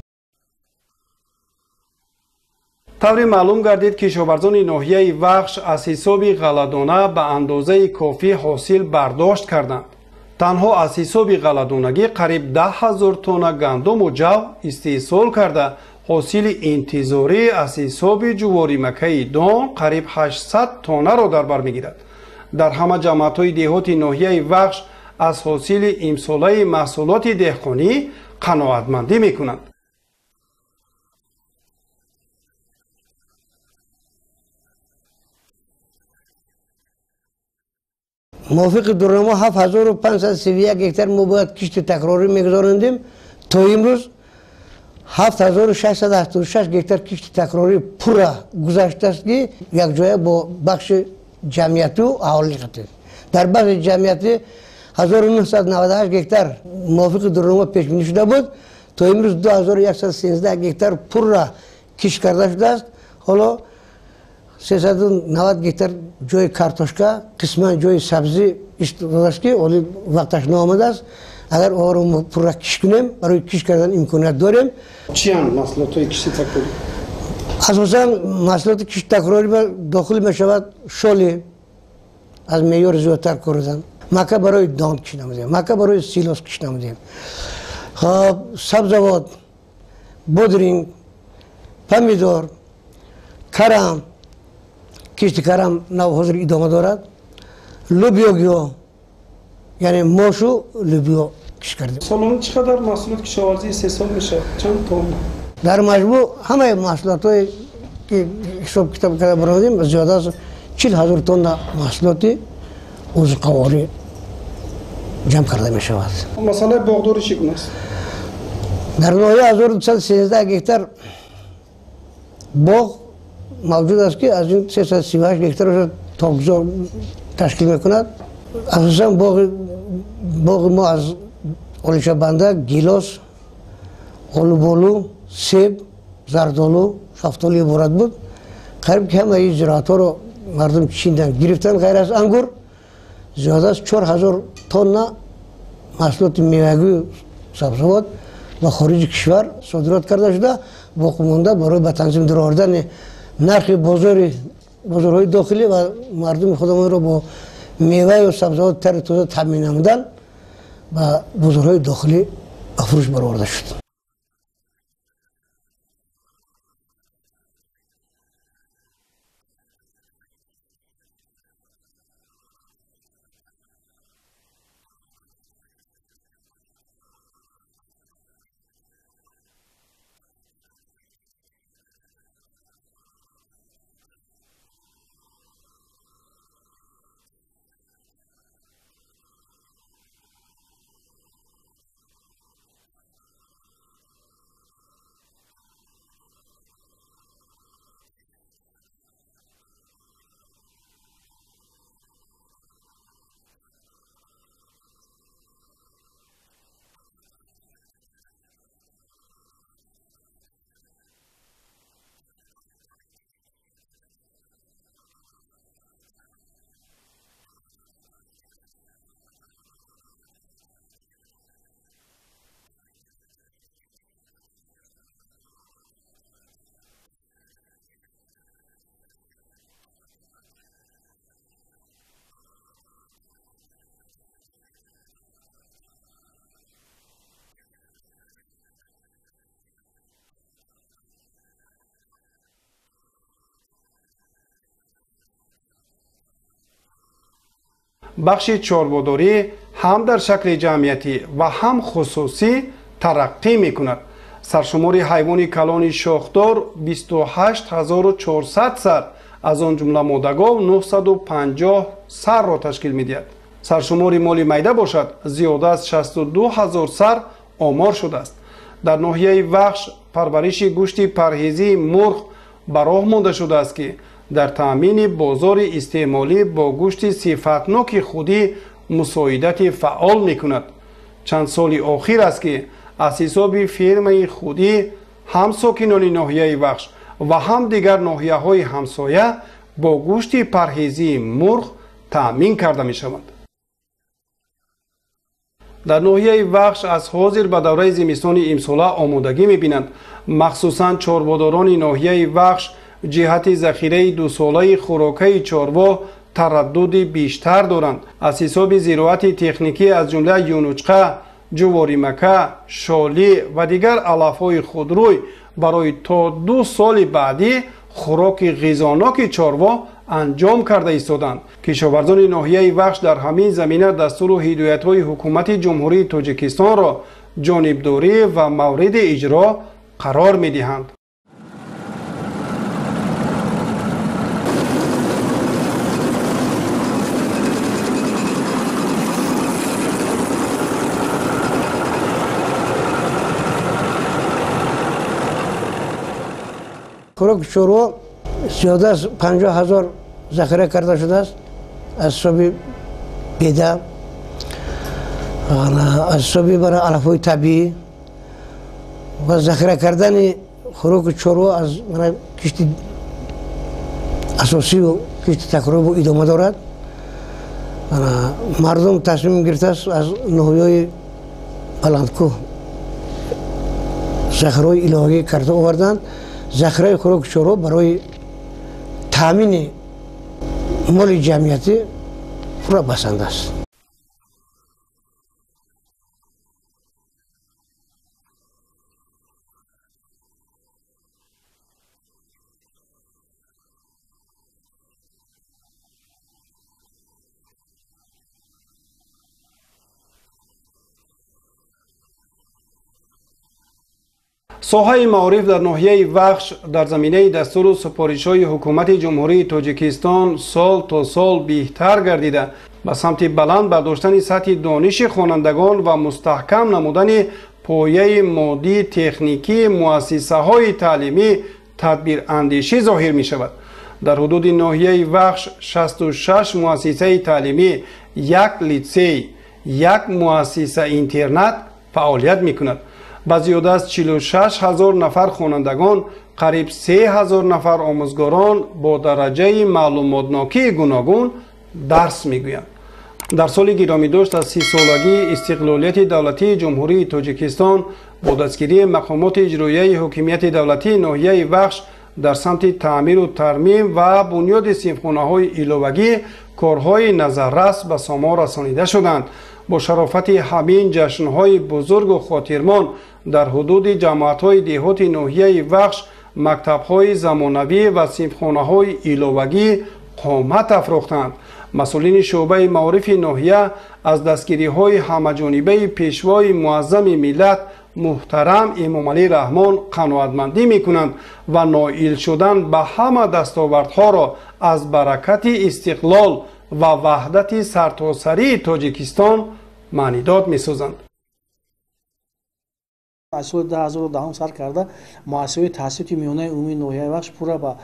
Тавре маълум гардид, кишоварзони ноҳияи Вахш аз ҳисоби ғалладона ба андозаи кофӣ ҳосил бардошт карданд. Танҳо аз ҳисоби ғалладонагӣ қариб 10 000 тонна гандуму ҷав истеҳсол карда, ҳосили интизорӣ аз ҳисоби ҷуворимакаи дон қариб 800 тоннаро дар бар мегирад. Дар ҳама ҷамоатҳои деҳоти ноҳияи Вахш аз ҳосили имсолаи маҳсулоти деҳқонӣ қаноатмандӣ мекунанд. Мувофиқи дурнамо 7531 гектар мо бояд кишти такрорӣ мегузарондем. То имрӯз 7676 гектар кишти такрорӣ пурра гузаштааст, ки якҷоя бо бахши ҷамъияту аҳолӣ қатид. Дар бахши ҷамъиятӣ 1998 гектар мувофиқи дурнамо пешбинӣ шуда буд. То имрӯз 2113 гектар пурра кишт карда шудааст. Ҳоло 390 гектар ҷои картошка, қисман ҷои сабзӣ истифода, ки ҳоли вақташ наомадааст. Агар онро мо пурра кишт кунем, барои кишт кардан имконият дорем. Чиянд маҳсулотҳои кишти такрорӣ? Асосан маҳсулоти кишти такрорӣ дохил мешавад шоли аз меъёр зиёдтар кордан, мака барои дон кишт намудем, мака барои силос кишт намудем, хоб сабзавот, бодринг, помидор, карам, кишти карам нав ҳозир идома дорад, лӯбиёгиҳо, яъне мошу лӯбиё кишт кардем. Солона чӣ қадар маҳсулоти кишоварзӣ истеҳсол мешавад? Чанд тонна? Дар маҷмӯъ ҳамаи маҳсулотҳое ки ҳисоб китоб карда баромадем, зиёда аз 40 000 тонна маҳсулоти озуқаворӣ ҷамъ карда мешавад. Масъалаи боғдорӣ чӣ гуна аст? Дар ноҳия 1213 гектар боғ мавҷуд аст, ки аз ин 338 гектар токзор ташкил мекунад. Асосан боғи мо аз оличабанда, гилос, олуболу, себ, зардолу, шафтолу иборат буд. Қариб ки ҳамаи зироатҳоро мардум чиндан гирифтан, ғайр аз ангур зиёда аз 4000 тонна маҳсулоти мевагию сабзавот ба хориҷи кишвар содирот карда шуда, боқимонда барои ба танзим даровардани нархи бозорҳои дохилӣ ва мардуми худамонро бо меваю сабзавот тари тоза таъмин намудан ба бозорҳои дохилӣ ба фурӯш бароварда шуд. Бахши чорводорӣ ҳам дар шакли ҷамъиятӣ ва ҳам хусусӣ тараққӣ мекунад. Саршумори ҳайвони калони шохдор 28400 сар Аз он ҷумла модагов 950 сарро ташкил медиҳад. Саршумори моли майда бошад зиёда аз 62 ҳазор сар омор шудааст. Дар ноҳияи Вахш парвариши гӯшти парҳезии мурғ ба роҳ монда шудааст, ки дар таъмини бозори истеъмолӣ бо гӯшти сифатноки худӣ мусоидати фаъол мекунад. Чанд соли охир аст, ки аз ҳисоби фермаи худӣ ҳам сокинони ноҳияи Вахш ва ҳам дигар ноҳияҳои ҳамсоя бо гӯшти парҳезии мурғ таъмин карда мешаванд. Дар ноҳияи Вахш аз ҳозир ба давраи зимистони имсола омодагӣ мебинанд. Махсусан чорводорони ноҳияи Вахш ҷиҳати захираи дусолаи хӯрокаи чорво тараддуди бештар доранд. Аз ҳисоби зироати техникӣ аз ҷумла юнучқа, ҷуворимака, шолӣ ва дигар алафҳои худрӯй барои то 2 соли баъдӣ хӯроки ғизоноки чорво анҷом карда истоданд. Кишоварзони ноҳияи Вахш дар ҳамин замина дастуру ҳидоятҳои ҳукумати Ҷумҳурии Тоҷикистонро ҷонибдорӣ ва мавриди иҷро қарор медиҳанд. Хӯроки чорво зиёда аз 50 ҳазор захира карда шудааст аз ҳисоби беда, аз ҳисоби алафҳои табиӣ ва захира кардани хӯроки чорво аз кишти асосию кишти такрорӣ идома дорад. Мардум тасмим гирифтааст аз ноҳияҳои баландкӯҳ захираҳои иловагӣ карда оварданд. Захираи хӯроки чорво барои таъмини моли ҷамъиятӣ пурра басанда аст. Соҳаи маориф дар ноҳияи Вахш дар заминаи дастуру супоришҳои ҳукумати Ҷумҳурии Тоҷикистон сол то сол беҳтар гардида, ба самти баланд бардоштани сатҳи дониши хонандагон ва мустаҳкам намудани пояи моддии техникии муассисаҳои таълимӣ тадбирандешӣ зоҳир мешавад. Дар ҳудуди ноҳияи Вахш 66 муассисаи таълимӣ, як литсей, як муассиса интернат фаъолият мекунад. Ба зиёда аз 46 ҳазор нафар хонандагон, қариб 3 ҳазор нафар омӯзгорон бо дараҷаи маълумотнокии гуногун дарс мегӯянд. Дар соли гиромидошт аз 30-солагии истиқлолияти давлатии Ҷумҳурии Тоҷикистон бо дастгирии мақомоти иҷроияи ҳокимияти давлатии ноҳияи Вахш дар самти таъмиру тармим ва бунёди синфхонаҳои иловагӣ корҳои назаррас ба сомон расонида шуданд. Бо шарофати ҳамин ҷашнҳои бузургу хотирмон дар ҳудуди ҷамоатҳои деҳоти ноҳияи Вахш мактабҳои замонавӣ ва синфхонаҳои иловагӣ қомат афрохтанд. Масъулини шӯъбаи маорифи ноҳия аз дастгириҳои ҳамаҷонибаи пешвои муаззами миллат муҳтарам Эмомалӣ Раҳмон қаноатмандӣ мекунанд ва ноил шудан ба ҳама дастовардҳоро аз баракати истиқлол ва ваҳдати сартосарии Тоҷикистон маънидод месозанд. Аз соли 2010 сар карда муассисаҳои таҳсилоти миёнаи умумии ноҳияи Вахш пурра ба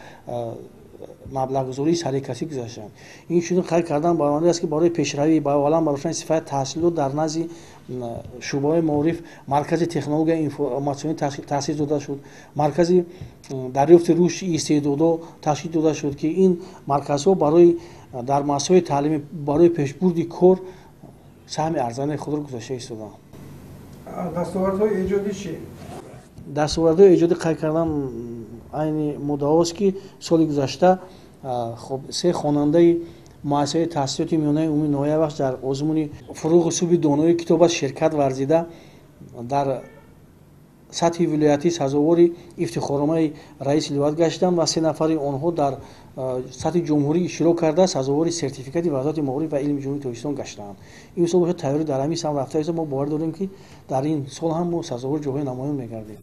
маблағгузории сарикасӣ гузаштанд. Ин чунин қайд кардан баромада аст, ки барои пешравӣ ба баланд бардоштани сифати таҳсилот дар назди шӯъбаҳои маориф маркази технологияи информатсионӣ таъсис дода шуд, маркази дарёфти рушди истеъдодҳо ташкил дода шуд, ки ин марказҳо барои дар муассисаҳои таълимӣ барои пешбурди кор саҳми арзандаи худро гузошта истоданд. Дастовардҳои эҷодӣ чӣ? Дастовардҳои эҷодӣ қайд кардан айни муддаост, ки соли гузашта хоб 3 хонандаи муассисаи таҳсилоти миёнаи умумии ноҳияи Вахш дар озмуни фуруғи субҳи донои китоб аст ширкат варзида дар сатҳи вилоятӣ сазовори ифтихорномаи раиси вилоят гаштанд ва 3 нафари онҳо дар сатҳи ҷумҳурӣ иштирок карда сазовори сертификати Вазорати маориф ва илми Ҷумҳурии Тоҷикистон гаштанд. Ин сол бошад тайёрӣ дар ҳамин самт рафта истода, мо бовар дорем, ки дар ин сол ҳам мо сазовори ҷойҳои намоён мегардем.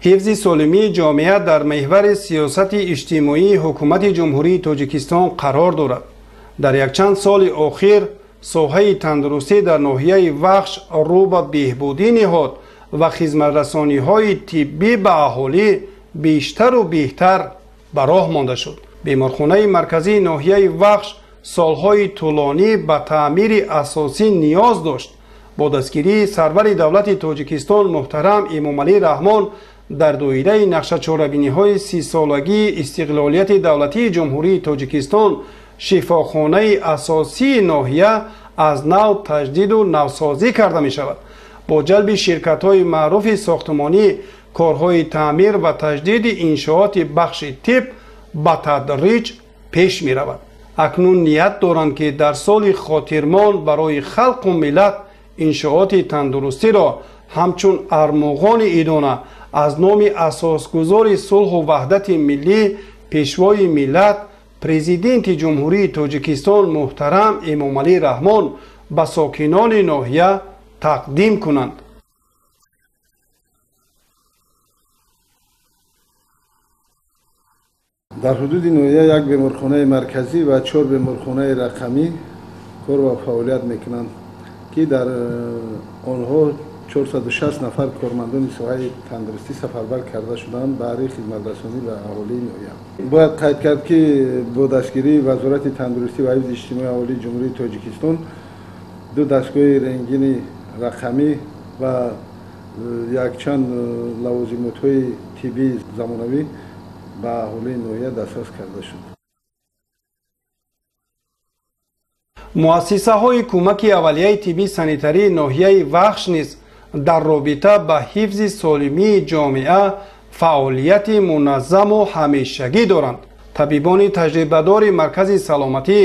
Ҳифзи солимии ҷомеа дар меҳвари сиёсати иҷтимоии ҳукумати Ҷумҳурии Тоҷикистон қарор дорад. Дар якчанд соли охир соҳаи тандурустӣ дар ноҳияи Вахш рӯ ба беҳбудӣ ниҳод ва хизматрасониҳои тиббӣ ба аҳолӣ бештару беҳтар ба роҳ монда шуд. Беморхонаи марказии ноҳияи Вахш солҳои тӯлонӣ ба таъмири асосӣ ниёз дошт. Бо дастгирии сарвари давлати Тоҷикистон муҳтарам Эмомалӣ Раҳмон дар доираи нақшачорабиниҳои 30-солагии истиқлолияти давлатии Ҷумҳурии Тоҷикистон шифохонаи асосии ноҳия аз нав таҷдиду навсозӣ карда мешавад. Бо ҷалби ширкатҳои маъруфи сохтмонӣ корҳои таъмир ва таҷдиди иншооти бахши тиб ба тадриҷ пеш меравад. Акнун ният доранд, ки дар соли хотирмон барои халқу миллат иншооти тандурустиро ҳамчун армуғони идона аз номи асосгузори сулҳу ваҳдати миллӣ, пешвои миллат, президенти Ҷумҳурии Тоҷикистон муҳтарам Эмомалӣ Раҳмон ба сокинони ноҳия тақдим кунанд. Дар ҳудуди ноҳия як беморхонаи марказӣ ва 4 беморхонаи рақамӣ кор ва фаъолият мекунанд, ки дар онҳо 460 нафар кормандони соҳаи тандурустӣ сафарбар карда шуданд баҳри хизматрасонӣ ба аҳолии ноҳия. Бояд қайд кард, ки бо дастгирии Вазорати тандурустӣ ва ҳифзи иҷтимоии аҳолии Ҷумҳурии Тоҷикистон 2 дастгоҳи рентгени рақамӣ ва якчанд лавозимотҳои тиббии замонавӣ ба аҳолии ноҳия дастрас карда шуд. Муассисаҳои кӯмаки аввалияи тиббии санитарии ноҳияи Вахш низ дар робита ба ҳифзи солимии ҷомеа фаъолияти муназзаму ҳамешагӣ доранд. Табибони таҷрибадори маркази саломатӣ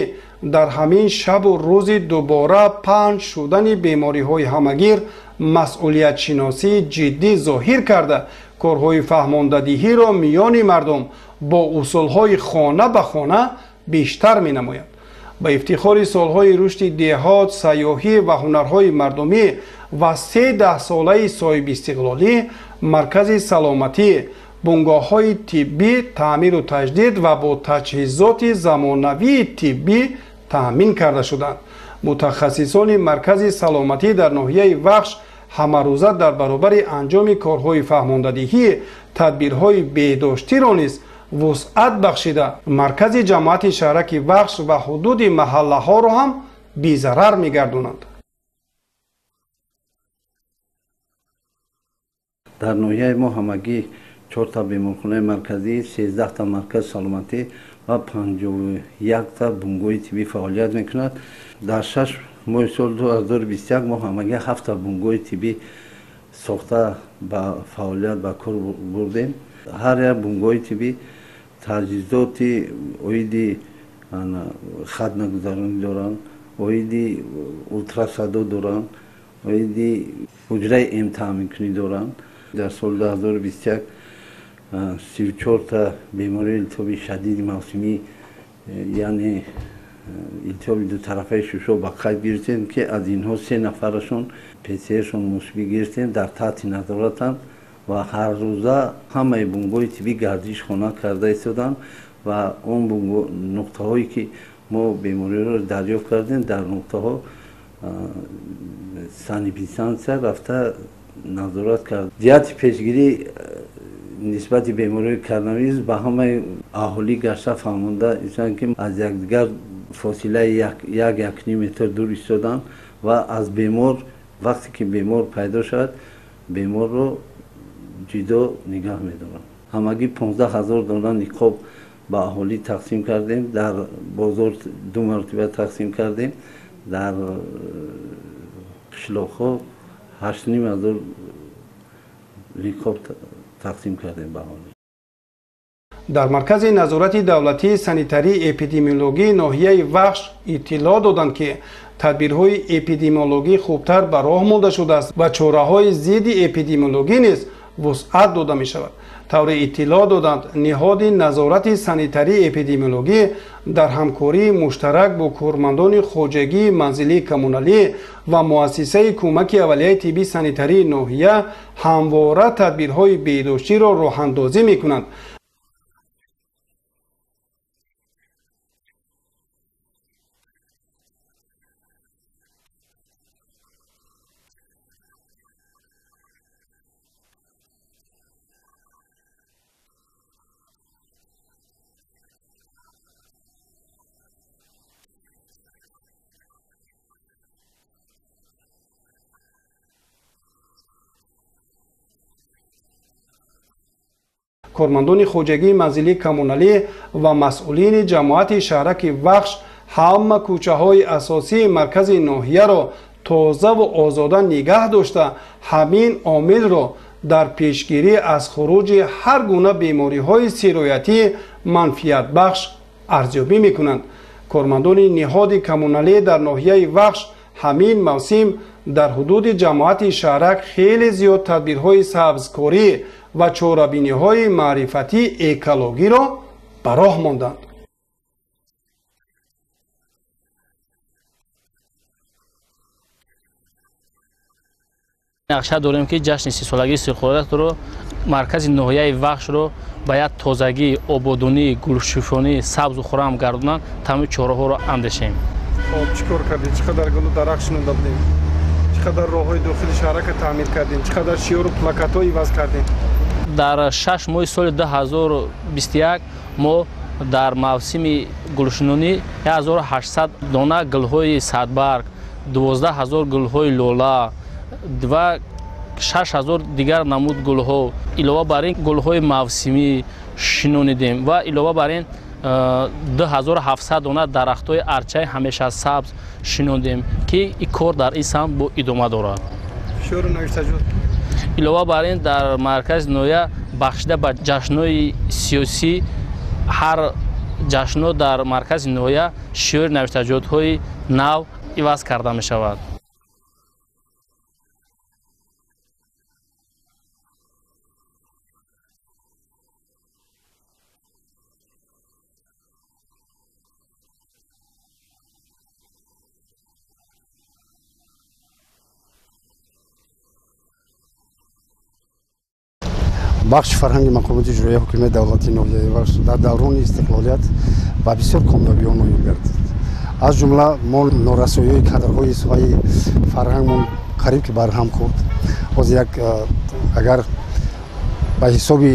дар ҳамин шабу рӯзи дубора паҳн шудани бемориҳои ҳамагир масъулиятшиносии ҷиддӣ зоҳир карда, корҳои фаҳмондадиҳиро миёни мардум бо усулҳои хона ба хона бештар менамояд. Ба ифтихори солҳои рушди деҳот, сайёҳӣ ва ҳунарҳои мардумӣ ва 3 даҳсолаи соҳибистиқлолӣ маркази саломатӣ, бунгоҳҳои тиббӣ таъмиру таҷдид ва бо таҷҳизоти замонавии тиббӣ таъмин карда шуданд. Мутахассисони маркази саломатӣ дар ноҳияи Вахш ҳамарӯза дар баробари анҷоми корҳои фаҳмондадиҳӣ тадбирҳои беҳдоштиро низ вусъат бахшида, маркази ҷамоати шаҳраки Вахш ва ҳудуди маҳаллаҳоро ҳам безарар мегардонанд. Дар ноҳияи мо ҳамагӣ 4 беморхонаи марказӣ, 13 маркази саломатӣ ва 51 бунгоҳи тиббӣ фаъолият мекунад. Дар 6 моҳи соли 2021 мо ҳамагӣ 7 бунгоҳи тиббӣ сохта ба фаъолият ба кор бурдем. Ҳар як бунгоҳи тиббӣ таҷҳизоти оиди хатнагузаронӣ доранд, оиди ултрасадо доранд, оиди ҳуҷраи м таъминкунӣ доранд. Дар соли 2021 34 бемории илтиҳоби шадиди мавсимӣ, яъне илтиҳоби дутарафаи шушо ба қайд гирифтем, ки аз инҳо 3 нафарашон ПЦРшон мусбӣ гирифтем, дар таҳти назоратанд ва ҳаррӯза ҳамаи бунгоҳи тиббӣ гардиш хона карда истоданд ва он нуқтаҳое ки мо бемориро дарёфт кардем, дар нуқтаҳо санэпидстансия рафта назорат кард. Ҷиҳати пешгирӣ нисбати бемории коронавирус ба ҳамаи аҳолӣ гашта фаҳмонда истоданд, ки аз якдигар фосилаи 1-1.5 метр дур истоданд ва аз бемор вақте ки бемор пайдо шавад, беморро ҷудо нигаҳ медоранд. Ҳамагӣ 15 000 дона ниқоб ба аҳолӣ тақсим кардем, дар бозор 2 маротиба тақсим кардем, дар қишлоқҳо 8 500 ниқоб тақсим кардем ба аҳолӣ. Дар маркази назорати давлатии санитарии эпидемиологии ноҳияи Вахш иттилоъ доданд, ки тадбирҳои эпидемиологӣ хубтар ба роҳ монда шудааст ва чораҳои зидди эпидемиологӣ низ вусъат дода мешавад. Таври иттилоъ доданд, ниҳоди назорати санитарии эпидемиологӣ дар ҳамкории муштарак бо кормандони хоҷагии манзилии коммуналӣ ва муассисаи кӯмаки аввалияи тиббии санитарии ноҳия ҳамвора тадбирҳои беҳдоштиро роҳандозӣ мекунанд. Кормандони хоҷагии манзилии коммуналӣ ва масъулини ҷамоати шаҳраки Вахш ҳама кӯчаҳои асосии маркази ноҳияро тозаву озода нигаҳ дошта, ҳамин омилро дар пешгирӣ аз хуруҷи ҳар гуна бемориҳои сироятӣ манфиатбахш арзёбӣ мекунанд. Кормандони ниҳоди коммуналӣ дар ноҳияи Вахш ҳамин мавсим дар ҳудуди ҷамоати шаҳрак хеле зиёд тадбирҳои сабзкорӣ ва чорабиниҳои маърифатии экологиро ба роҳ монданд. Нақша дорем, ки ҷашни 30-солагии истиқлолиятро маркази ноҳияи Вахшро ба як тозагӣ, ободонӣ, гулшуфонӣ, сабзу хуррам гардонанд, тамоми чораҳоро андешем. Хоб, чӣ кор кардем? Чӣ қадар гулу дарахт шинонда будем? Чӣ қадар роҳҳои дохили шаҳрака таъмир кардем? Чӣ қадар шиёру плакатҳо иваз кардем? Дар 6 моҳи соли 2021 мо дар мавсими гулшинонӣ 1800 дона гулҳои садбарг, 12 000 гулҳои лола ва 6000 дигар намуд гулҳо, илова бар ин гулҳои мавсимӣ шинонидем ва илова бар ин 2700 дона дарахтҳои арчаи ҳамешасабз шинондем, ки ин кор дар ин самт бо идома дорад. Илова бар ин дар маркази ноҳия бахшида ба ҷашнҳои сиёсӣ ҳар ҷашнҳо дар маркази ноҳия шиёри навиштаҷотҳои нав иваз карда мешавад. Бахши фарҳанги мақомоти иҷроияи ҳукумати давлатии ноҳияи Вахш дар даврони истиқлолият ба бисёр комёбиҳо ноил гардид. Аз ҷумла мо норасоиҳои кадрҳои соҳаи фарҳангмон қариб ки барҳам хӯрд. Ҳозир як агар ба ҳисоби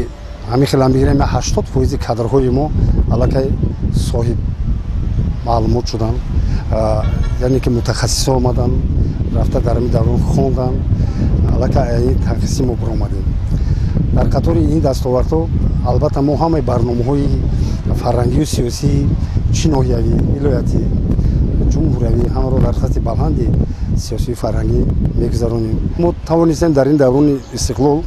ҳамин хел ҳам бигирем, 80% кадрҳои мо аллакай соҳиб маълумот шуданд, яъне ки мутахассисҳо омаданд, рафта дар ҳамин даврон хонданд, аллакай ин танқисӣ мо баромадем. Дар қатори ин дастовардҳо албатта мо ҳамаи барномаҳои фарҳангию сиёсии чӣ ноҳиявӣ, вилоятӣ, ҷумҳуриявӣ ҳамаро дар сатҳи баланди сиёсию фарҳангӣ мегузаронем. Мо тавонистем дар ин даврони истиқлол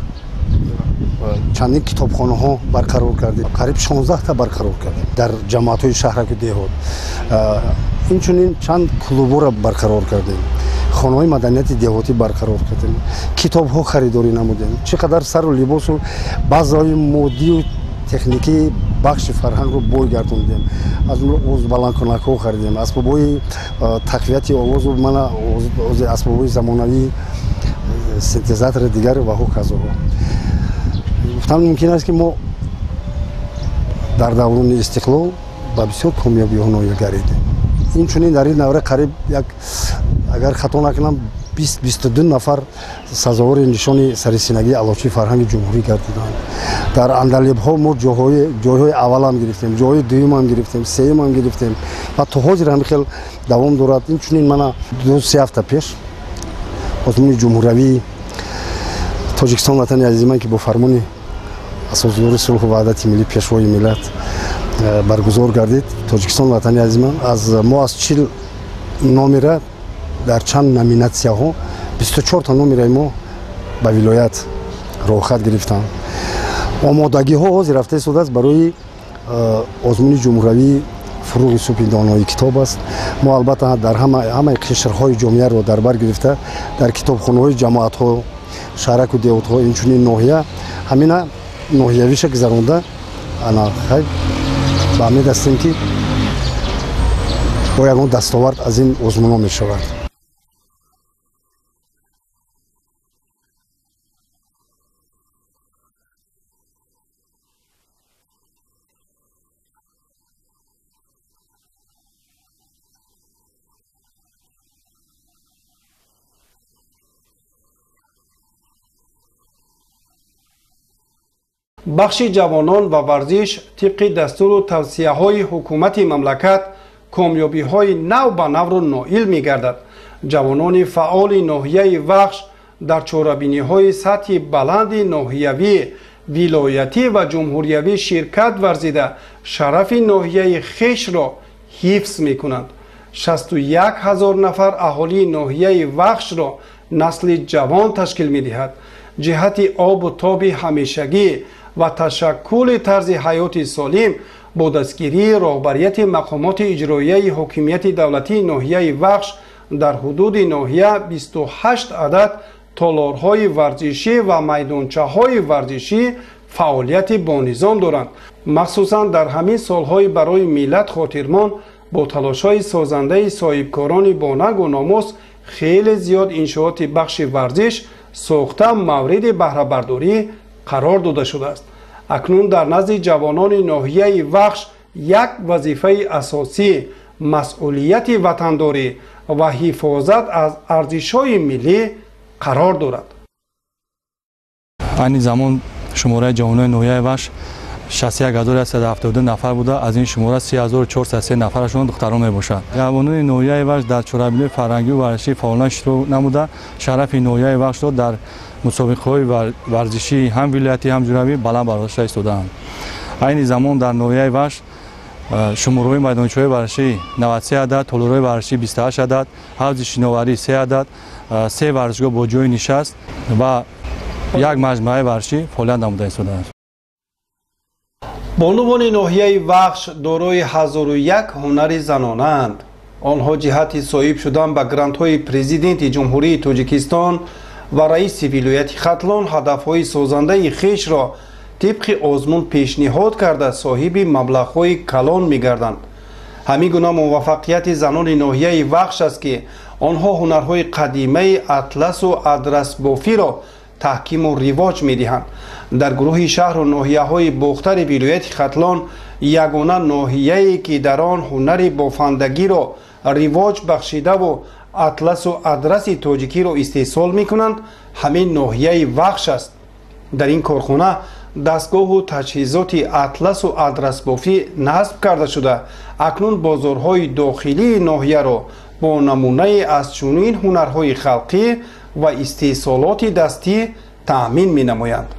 чандин китобхонаҳо барқарор кардем, қариб 16та барқарор кардем дар ҷамоатҳои шаҳраку деҳот. Инчунин чанд клубҳоро барқарор кардем, хонаҳои маданияти деҳотӣ барқарор кардем, китобҳо харидорӣ намудем, чӣ қадар сару либосу баъзаҳои моддию техникии бахши фарҳангро бой гардондем. Аз ҷумла овозбаландкунакҳо харидем, асбобҳои тақвияти овозу мана асбобҳои замонавӣ, синтезатори дигар ва ҳоказоҳо. Гуфтан мумкин аст, ки мо дар даврони истиқлол ба бисёр комёбиҳо ноил гардидем. Инчунин дар ин давра қариб як, агар хато накунам, 22 нафар сазовори нишони сарисинагии аълочии фарҳанги ҷумҳурӣ гардиданд. Дар андалибҳо мо ҷойҳои аввалам гирифтем, ҷойҳои дуюмам гирифтем, сеюмам гирифтем ва то ҳозир ҳамин хел давом дорад. Инчунин мана 2-3 ҳафта пеш озмуни ҷумҳуриявии Тоҷикистон ватани азизиман, ки бо фармони асосгузори сулҳу ваҳдати миллӣ, пешвои миллат баргузор гардид, Тоҷикистон ватани азизиман, аз мо аз 40 номера дар чанд номинатсияҳо 24та номераи мо ба вилоят роҳхат гирифтанд. Омодагиҳо ҳозир рафта истодааст барои озмуни ҷумҳуриявии фурӯғи субҳи донои китоб аст. Мо албатта дар ҳамаи қишрҳои ҷомеаро дар бар гирифта, дар китобхонаҳои ҷамоатҳо, шаҳраку деҳотҳо, инчунин ноҳия ҳамина ноҳиявиша гузаронда ана хай ба умед ҳастем, ки бо ягон дастовард аз ин озмунҳо мешавад. Бахши ҷавонон ва варзиш тибқи дастуру тавсияҳои ҳукумати мамлакат комёбиҳои нав ба навро ноил мегардад. Ҷавонони фаъоли ноҳияи Вахш дар чорабиниҳои сатҳи баланди ноҳиявӣ, вилоятӣ ва ҷумҳуриявӣ ширкат варзида, шарафи ноҳияи хешро ҳифз мекунанд. 61 ҳазор нафар аҳолии ноҳияи Вахшро насли ҷавон ташкил медиҳад. Ҷиҳати обу тоби ҳамешагӣ ва ташаккули тарзи ҳаёти солим бо дастгирии роҳбарияти мақомоти иҷроияи ҳокимияти давлатии ноҳияи Вахш дар ҳудуди ноҳия 28 адад толорҳои варзишӣ ва майдончаҳои варзишӣ фаъолияти бонизом доранд. Махсусан дар ҳамин солҳои барои миллат хотирмон бо талошҳои созандаи соҳибкорони бонангу номус хеле зиёд иншооти бахши варзиш сохта мавриди баҳрабардорӣ қарор дода шудааст. Акнун дар назди ҷавонони ноҳияи Вахш як вазифаи асосӣ масъулияти ватандорӣ ва ҳифозат аз арзишҳои миллӣ қарор дорад. Айни замон шумораи ҷавонони ноҳияи Вахш 61172 нафар буда, аз ин шумора 3403 нафарашон духтарон мебошанд. Ҷавонони ноҳияи Вахш дар чорабиниҳои фарҳангию варзишӣ фаъолона иштирок намуда, шарафи ноҳияи Вахшро дар мусобиқаҳои варзишии ҳам вилоятӣ ҳам ҷумҳуриявӣ баланд бардошта истодаанд. Айни замон дар ноҳияи Вахш шумораҳои майдончаҳои варзишӣ 93 адад, толорҳои варзишӣ 28 адад, ҳавзи шиноварӣ 3 адад, 3 варзишгоҳ бо ҷойи нишаст ва як маҷмӯаи варзишӣ фаъолият намуда истодааст. Бонувони ноҳияи Вахш дорои 1001 ҳунари занонаанд. Онҳо ҷиҳати соҳиб шудан ба грантҳои президенти Ҷумҳурии Тоҷикистон ва раиси вилояти Хатлон ҳадафҳои созандаи хешро тибқи озмун пешниҳод карда соҳиби маблағҳои калон мегарданд. Ҳамин гуна муваффақияти занони ноҳияи Вахш аст, ки онҳо ҳунарҳои қадимаи атласу адрасбофиро таҳкиму ривоҷ медиҳанд. Дар гурӯҳи шаҳру ноҳияҳои бохтари вилояти Хатлон ягона ноҳияе ки дар он ҳунари бофандагиро ривоҷ бахшидаву атласу адраси тоҷикиро истеҳсол мекунанд, ҳамин ноҳияи Вахш аст. Дар ин корхона дастгоҳу таҷҳизоти атласу адрасбофӣ насб карда шуда, акнун бозорҳои дохилии ноҳияро бо намунае аз чунин ҳунарҳои халқӣ ва истеҳсолоти дастӣ таъмин менамоянд.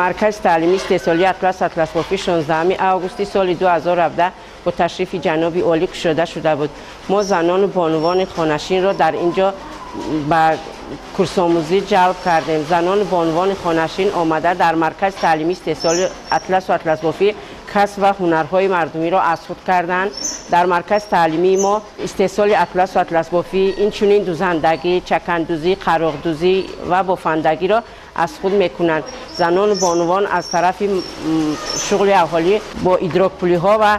Маркази таълимии истеҳсолии атлас атласбофӣ 16 августи соли 2017 бо ташрифи ҷаноби олӣ кушода шуда буд. Мо занону бонувони хонашинро дар ин ҷо ба курсомӯзӣ ҷалб кардем. Занону бонувони хонашин омада дар маркази таълимии истеҳсолии атласу атласбофӣ касб ва ҳунарҳои мардумиро аз худ карданд. Дар маркази таълимии мо истеҳсоли атласу атласбофӣ, инчунин дузандагӣ, чакандӯзӣ, қароғдӯзӣ ва бофандагиро аз худ мекунанд. Занону бонувон аз тарафи шуғли аҳолӣ бо идрокпулиҳо ва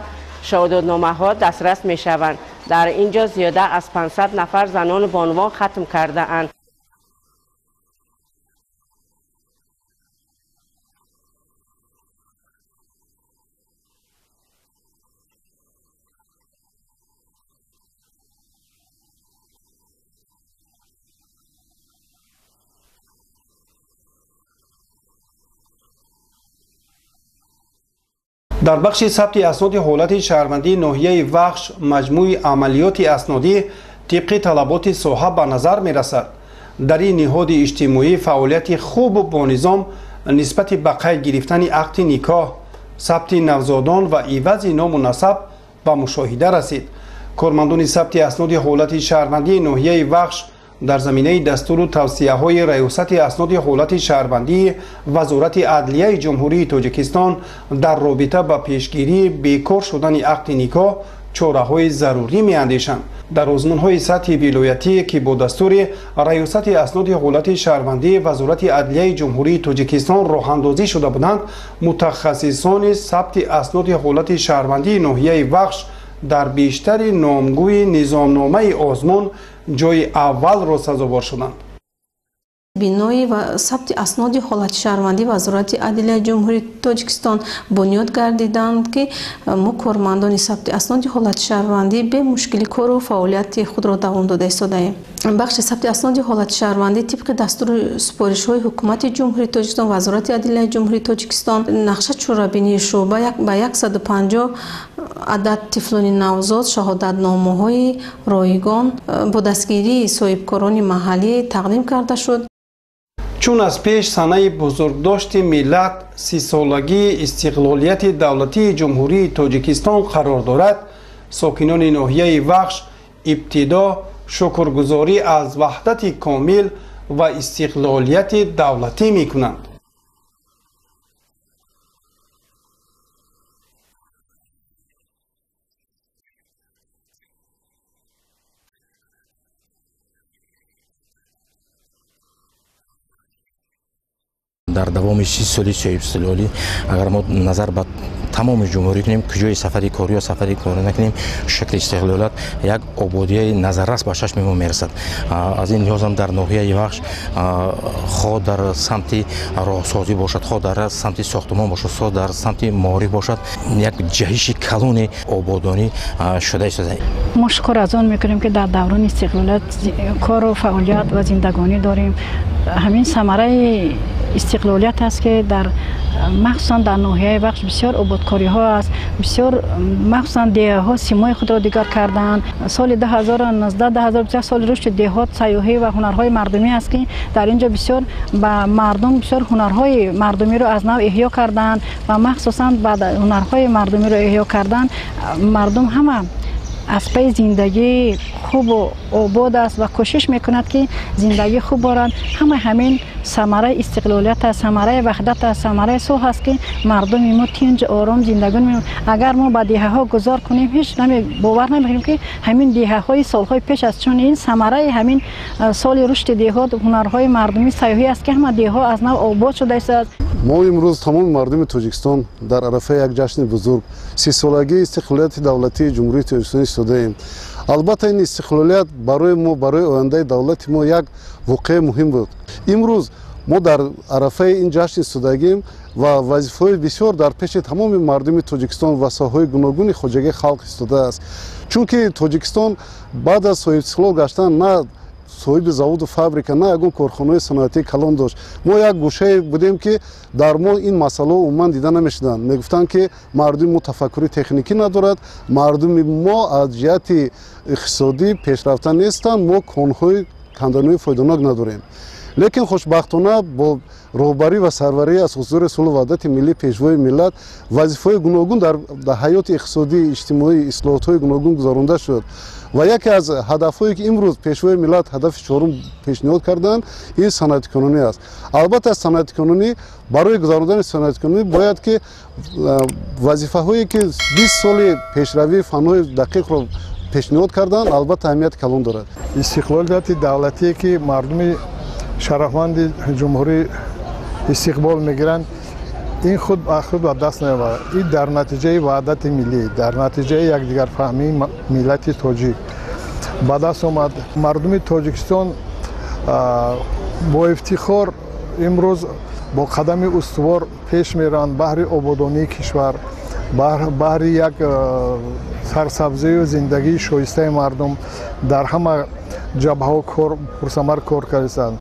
шаҳодатномаҳо дастрас мешаванд. Дар ин ҷо зиёда аз 500 нафар занону бонувон хатм кардаанд. Дар бахши сабти асноди ҳолати шаҳрвандии ноҳияи Вахш маҷмӯи амалиёти аснодӣ тибқи талаботи соҳа ба назар мерасад. Дар ин ниҳоди иҷтимоӣ фаъолияти хубу бонизом Нисбати ба қайд гирифтани ақди никоҳ, сабти навзодон ва ивази ному насаб ба мушоҳида расид. Кормандони сабти асноди ҳолати шаҳрвандии ноҳияи Вахш дар заминаи дастуру тавсияҳои Раёсати асноди ҳолати шаҳрвандии Вазорати адлияи Ҷумҳурии Тоҷикистон дар робита ба пешгирии бекор шудани ақди никоҳ чораҳои зарурӣ меандешанд. Дар озмунҳои сатҳи вилоятӣ, ки бо дастури Раёсати асноди ҳолати шаҳрвандии Вазорати адлияи Ҷумҳурии Тоҷикистон роҳандозӣ шуда буданд, мутахассисони сабти асноди ҳолати шаҳрвандии ноҳияи Вахш дар бештари номгӯи низомномаи озмун ҷойи аввалро сазовор шуданд. Бинои ва сабти асноди ҳолати шаҳрвандӣ Вазорати адлияи Ҷумҳурии Тоҷикистон бунёд гардиданд, ки мо кормандони сабти асноди ҳолати шаҳрвандӣ бемушкили кору фаъолияти худро давом дода истодаем. Бахши сабти асноди ҳолати шаҳрвандӣ тибқи дастуру супоришҳои Ҳукумати Ҷумҳурии Тоҷикистон, Вазорати адлияи Ҷумҳурии Тоҷикистон нақша чорабинии шӯъба ба 150 адад тифлони навзод шаҳодатномаҳои ройгон бо дастгирии соҳибкорони маҳаллӣ тақдим карда шуд. Чун аз пеш санаи бузургдошти миллат 30-солагии истиқлолияти давлатии Ҷумҳурии Тоҷикистон қарор дорад, сокинони ноҳияи Вахш ибтидо шукргузорӣ аз ваҳдати комил ва истиқлолияти давлатӣ мекунанд. Дар давоми 30 соли соҳибистиқлолӣ агар мо назар ба тамоми ҷумҳурӣ кунем, куҷои сафари корӣ ё сафари корӣ накунем, шакли истиқлолият як ободияи назаррас ба чашми мо мерасад. Аз ин лиҳозам дар ноҳияи Вахш хоҳ дар самти роҳсозӣ бошад, хоҳ дар самти сохтумон бошад, хоҳ дар самти маориф бошад, як ҷаҳиши калони ободонӣ шуда истодааст. Мо шукр аз он мекунем, ки дар даврони истиқлолият кору фаъолият ва зиндагонӣ дорем. Ҳамин самараи истиқлолият аст, ки дар махсусан дар ноҳияи Вахш бисёр ободкориҳо аст, бисёр махсусан деҳаҳо симои худро дигар карданд. Соли 2019-2021 соли рушди деҳот, сайёҳӣ ва ҳунарҳои мардумӣ аст, ки дар ин ҷо бисёр ба мардум бисёр ҳунарҳои мардумиро аз нав эҳё карданд ва махсусан ба ҳунарҳои мардумиро эҳё кардан мардум ҳама аз паи зиндагии хубу обод аст ва кӯшиш мекунад, ки зиндагии хуб борад. Ҳама ҳамин самараи истиқлолият аст, самараи ваҳдат аст, самараи сулҳ аст, ки мардуми мо тинҷ ором зиндагӣ мекунанд. Агар мо ба деҳаҳо гузор кунем, ҳеҷ бовар намекунем, ки ҳамин деҳаҳои солҳои пеш аст, чун ин самараи ҳамин соли рушди деҳот, ҳунарҳои мардумӣ, сайёҳӣ аст, ки ҳама деҳҳо аз нав обод шуда истодааст. Мо имрӯз тамоми мардуми Тоҷикистон дар арафаи як ҷашни бузург, 30-солагии истиқлолияти давлатии Ҷумҳурии Тоҷикистон истодаем. Албатта ин истиқлолият барои мо, барои ояндаи давлати мо як воқеаи муҳим буд. Имрӯз мо дар арафаи ин ҷашн истодагим ва вазифаҳои бисёр дар пеши тамоми мардуми Тоҷикистон ва соҳаҳои гуногуни хоҷагии халқ истодааст. Чунки Тоҷикистон баъд аз соҳибистиқлол гаштан на соҳиби заводу фабрика, на ягон корхонаи саноатии калон дошт. Мо як гӯшае будем, ки дар мо ин масъалаҳо умуман дида намешуданд. Мегуфтанд, ки мардуми мо тафаккури техникӣ надорад, мардуми мо аз ҷиҳати иқтисодӣ пешрафта нестанд, мо конҳои канданиҳои фоиданок надорем. Лекин хушбахтона бо роҳбарӣ ва сарварии асосгузори сулҳу ваҳдати миллӣ, пешвои миллат, вазифаҳои гуногун дар ҳаёти иқтисодӣ, иҷтимоӣ, ислоҳотҳои гуногун гузаронда шуд. Ва яке аз ҳадафҳое, ки имрӯз пешвои миллат ҳадафи чорум пешниҳод карданд, ин саноаткунонӣ аст. Албатта саноаткунонӣ, барои гузарондани саноаткунонӣ бояд ки вазифаҳое, ки 20 соли пешравии фанҳои дақиқро пешниҳод карданд, албатта аҳамияти калон дорад. Истиқлолияти давлатие, ки мардуми шарафманди ҷумҳурӣ истиқбол мегиранд, ин худ ба худ ба даст намеоварад. Ин дар натиҷаи ваҳдати миллӣ, дар натиҷаи якдигарфаҳмии миллати тоҷик ба даст омад. Мардуми Тоҷикистон бо ифтихор имрӯз бо қадами устувор пеш мераванд баҳри ободонии кишвар, баҳри як сарсабзию зиндагии шоистаи мардум дар ҳама ҷабҳаҳо пурсамар кор карданд.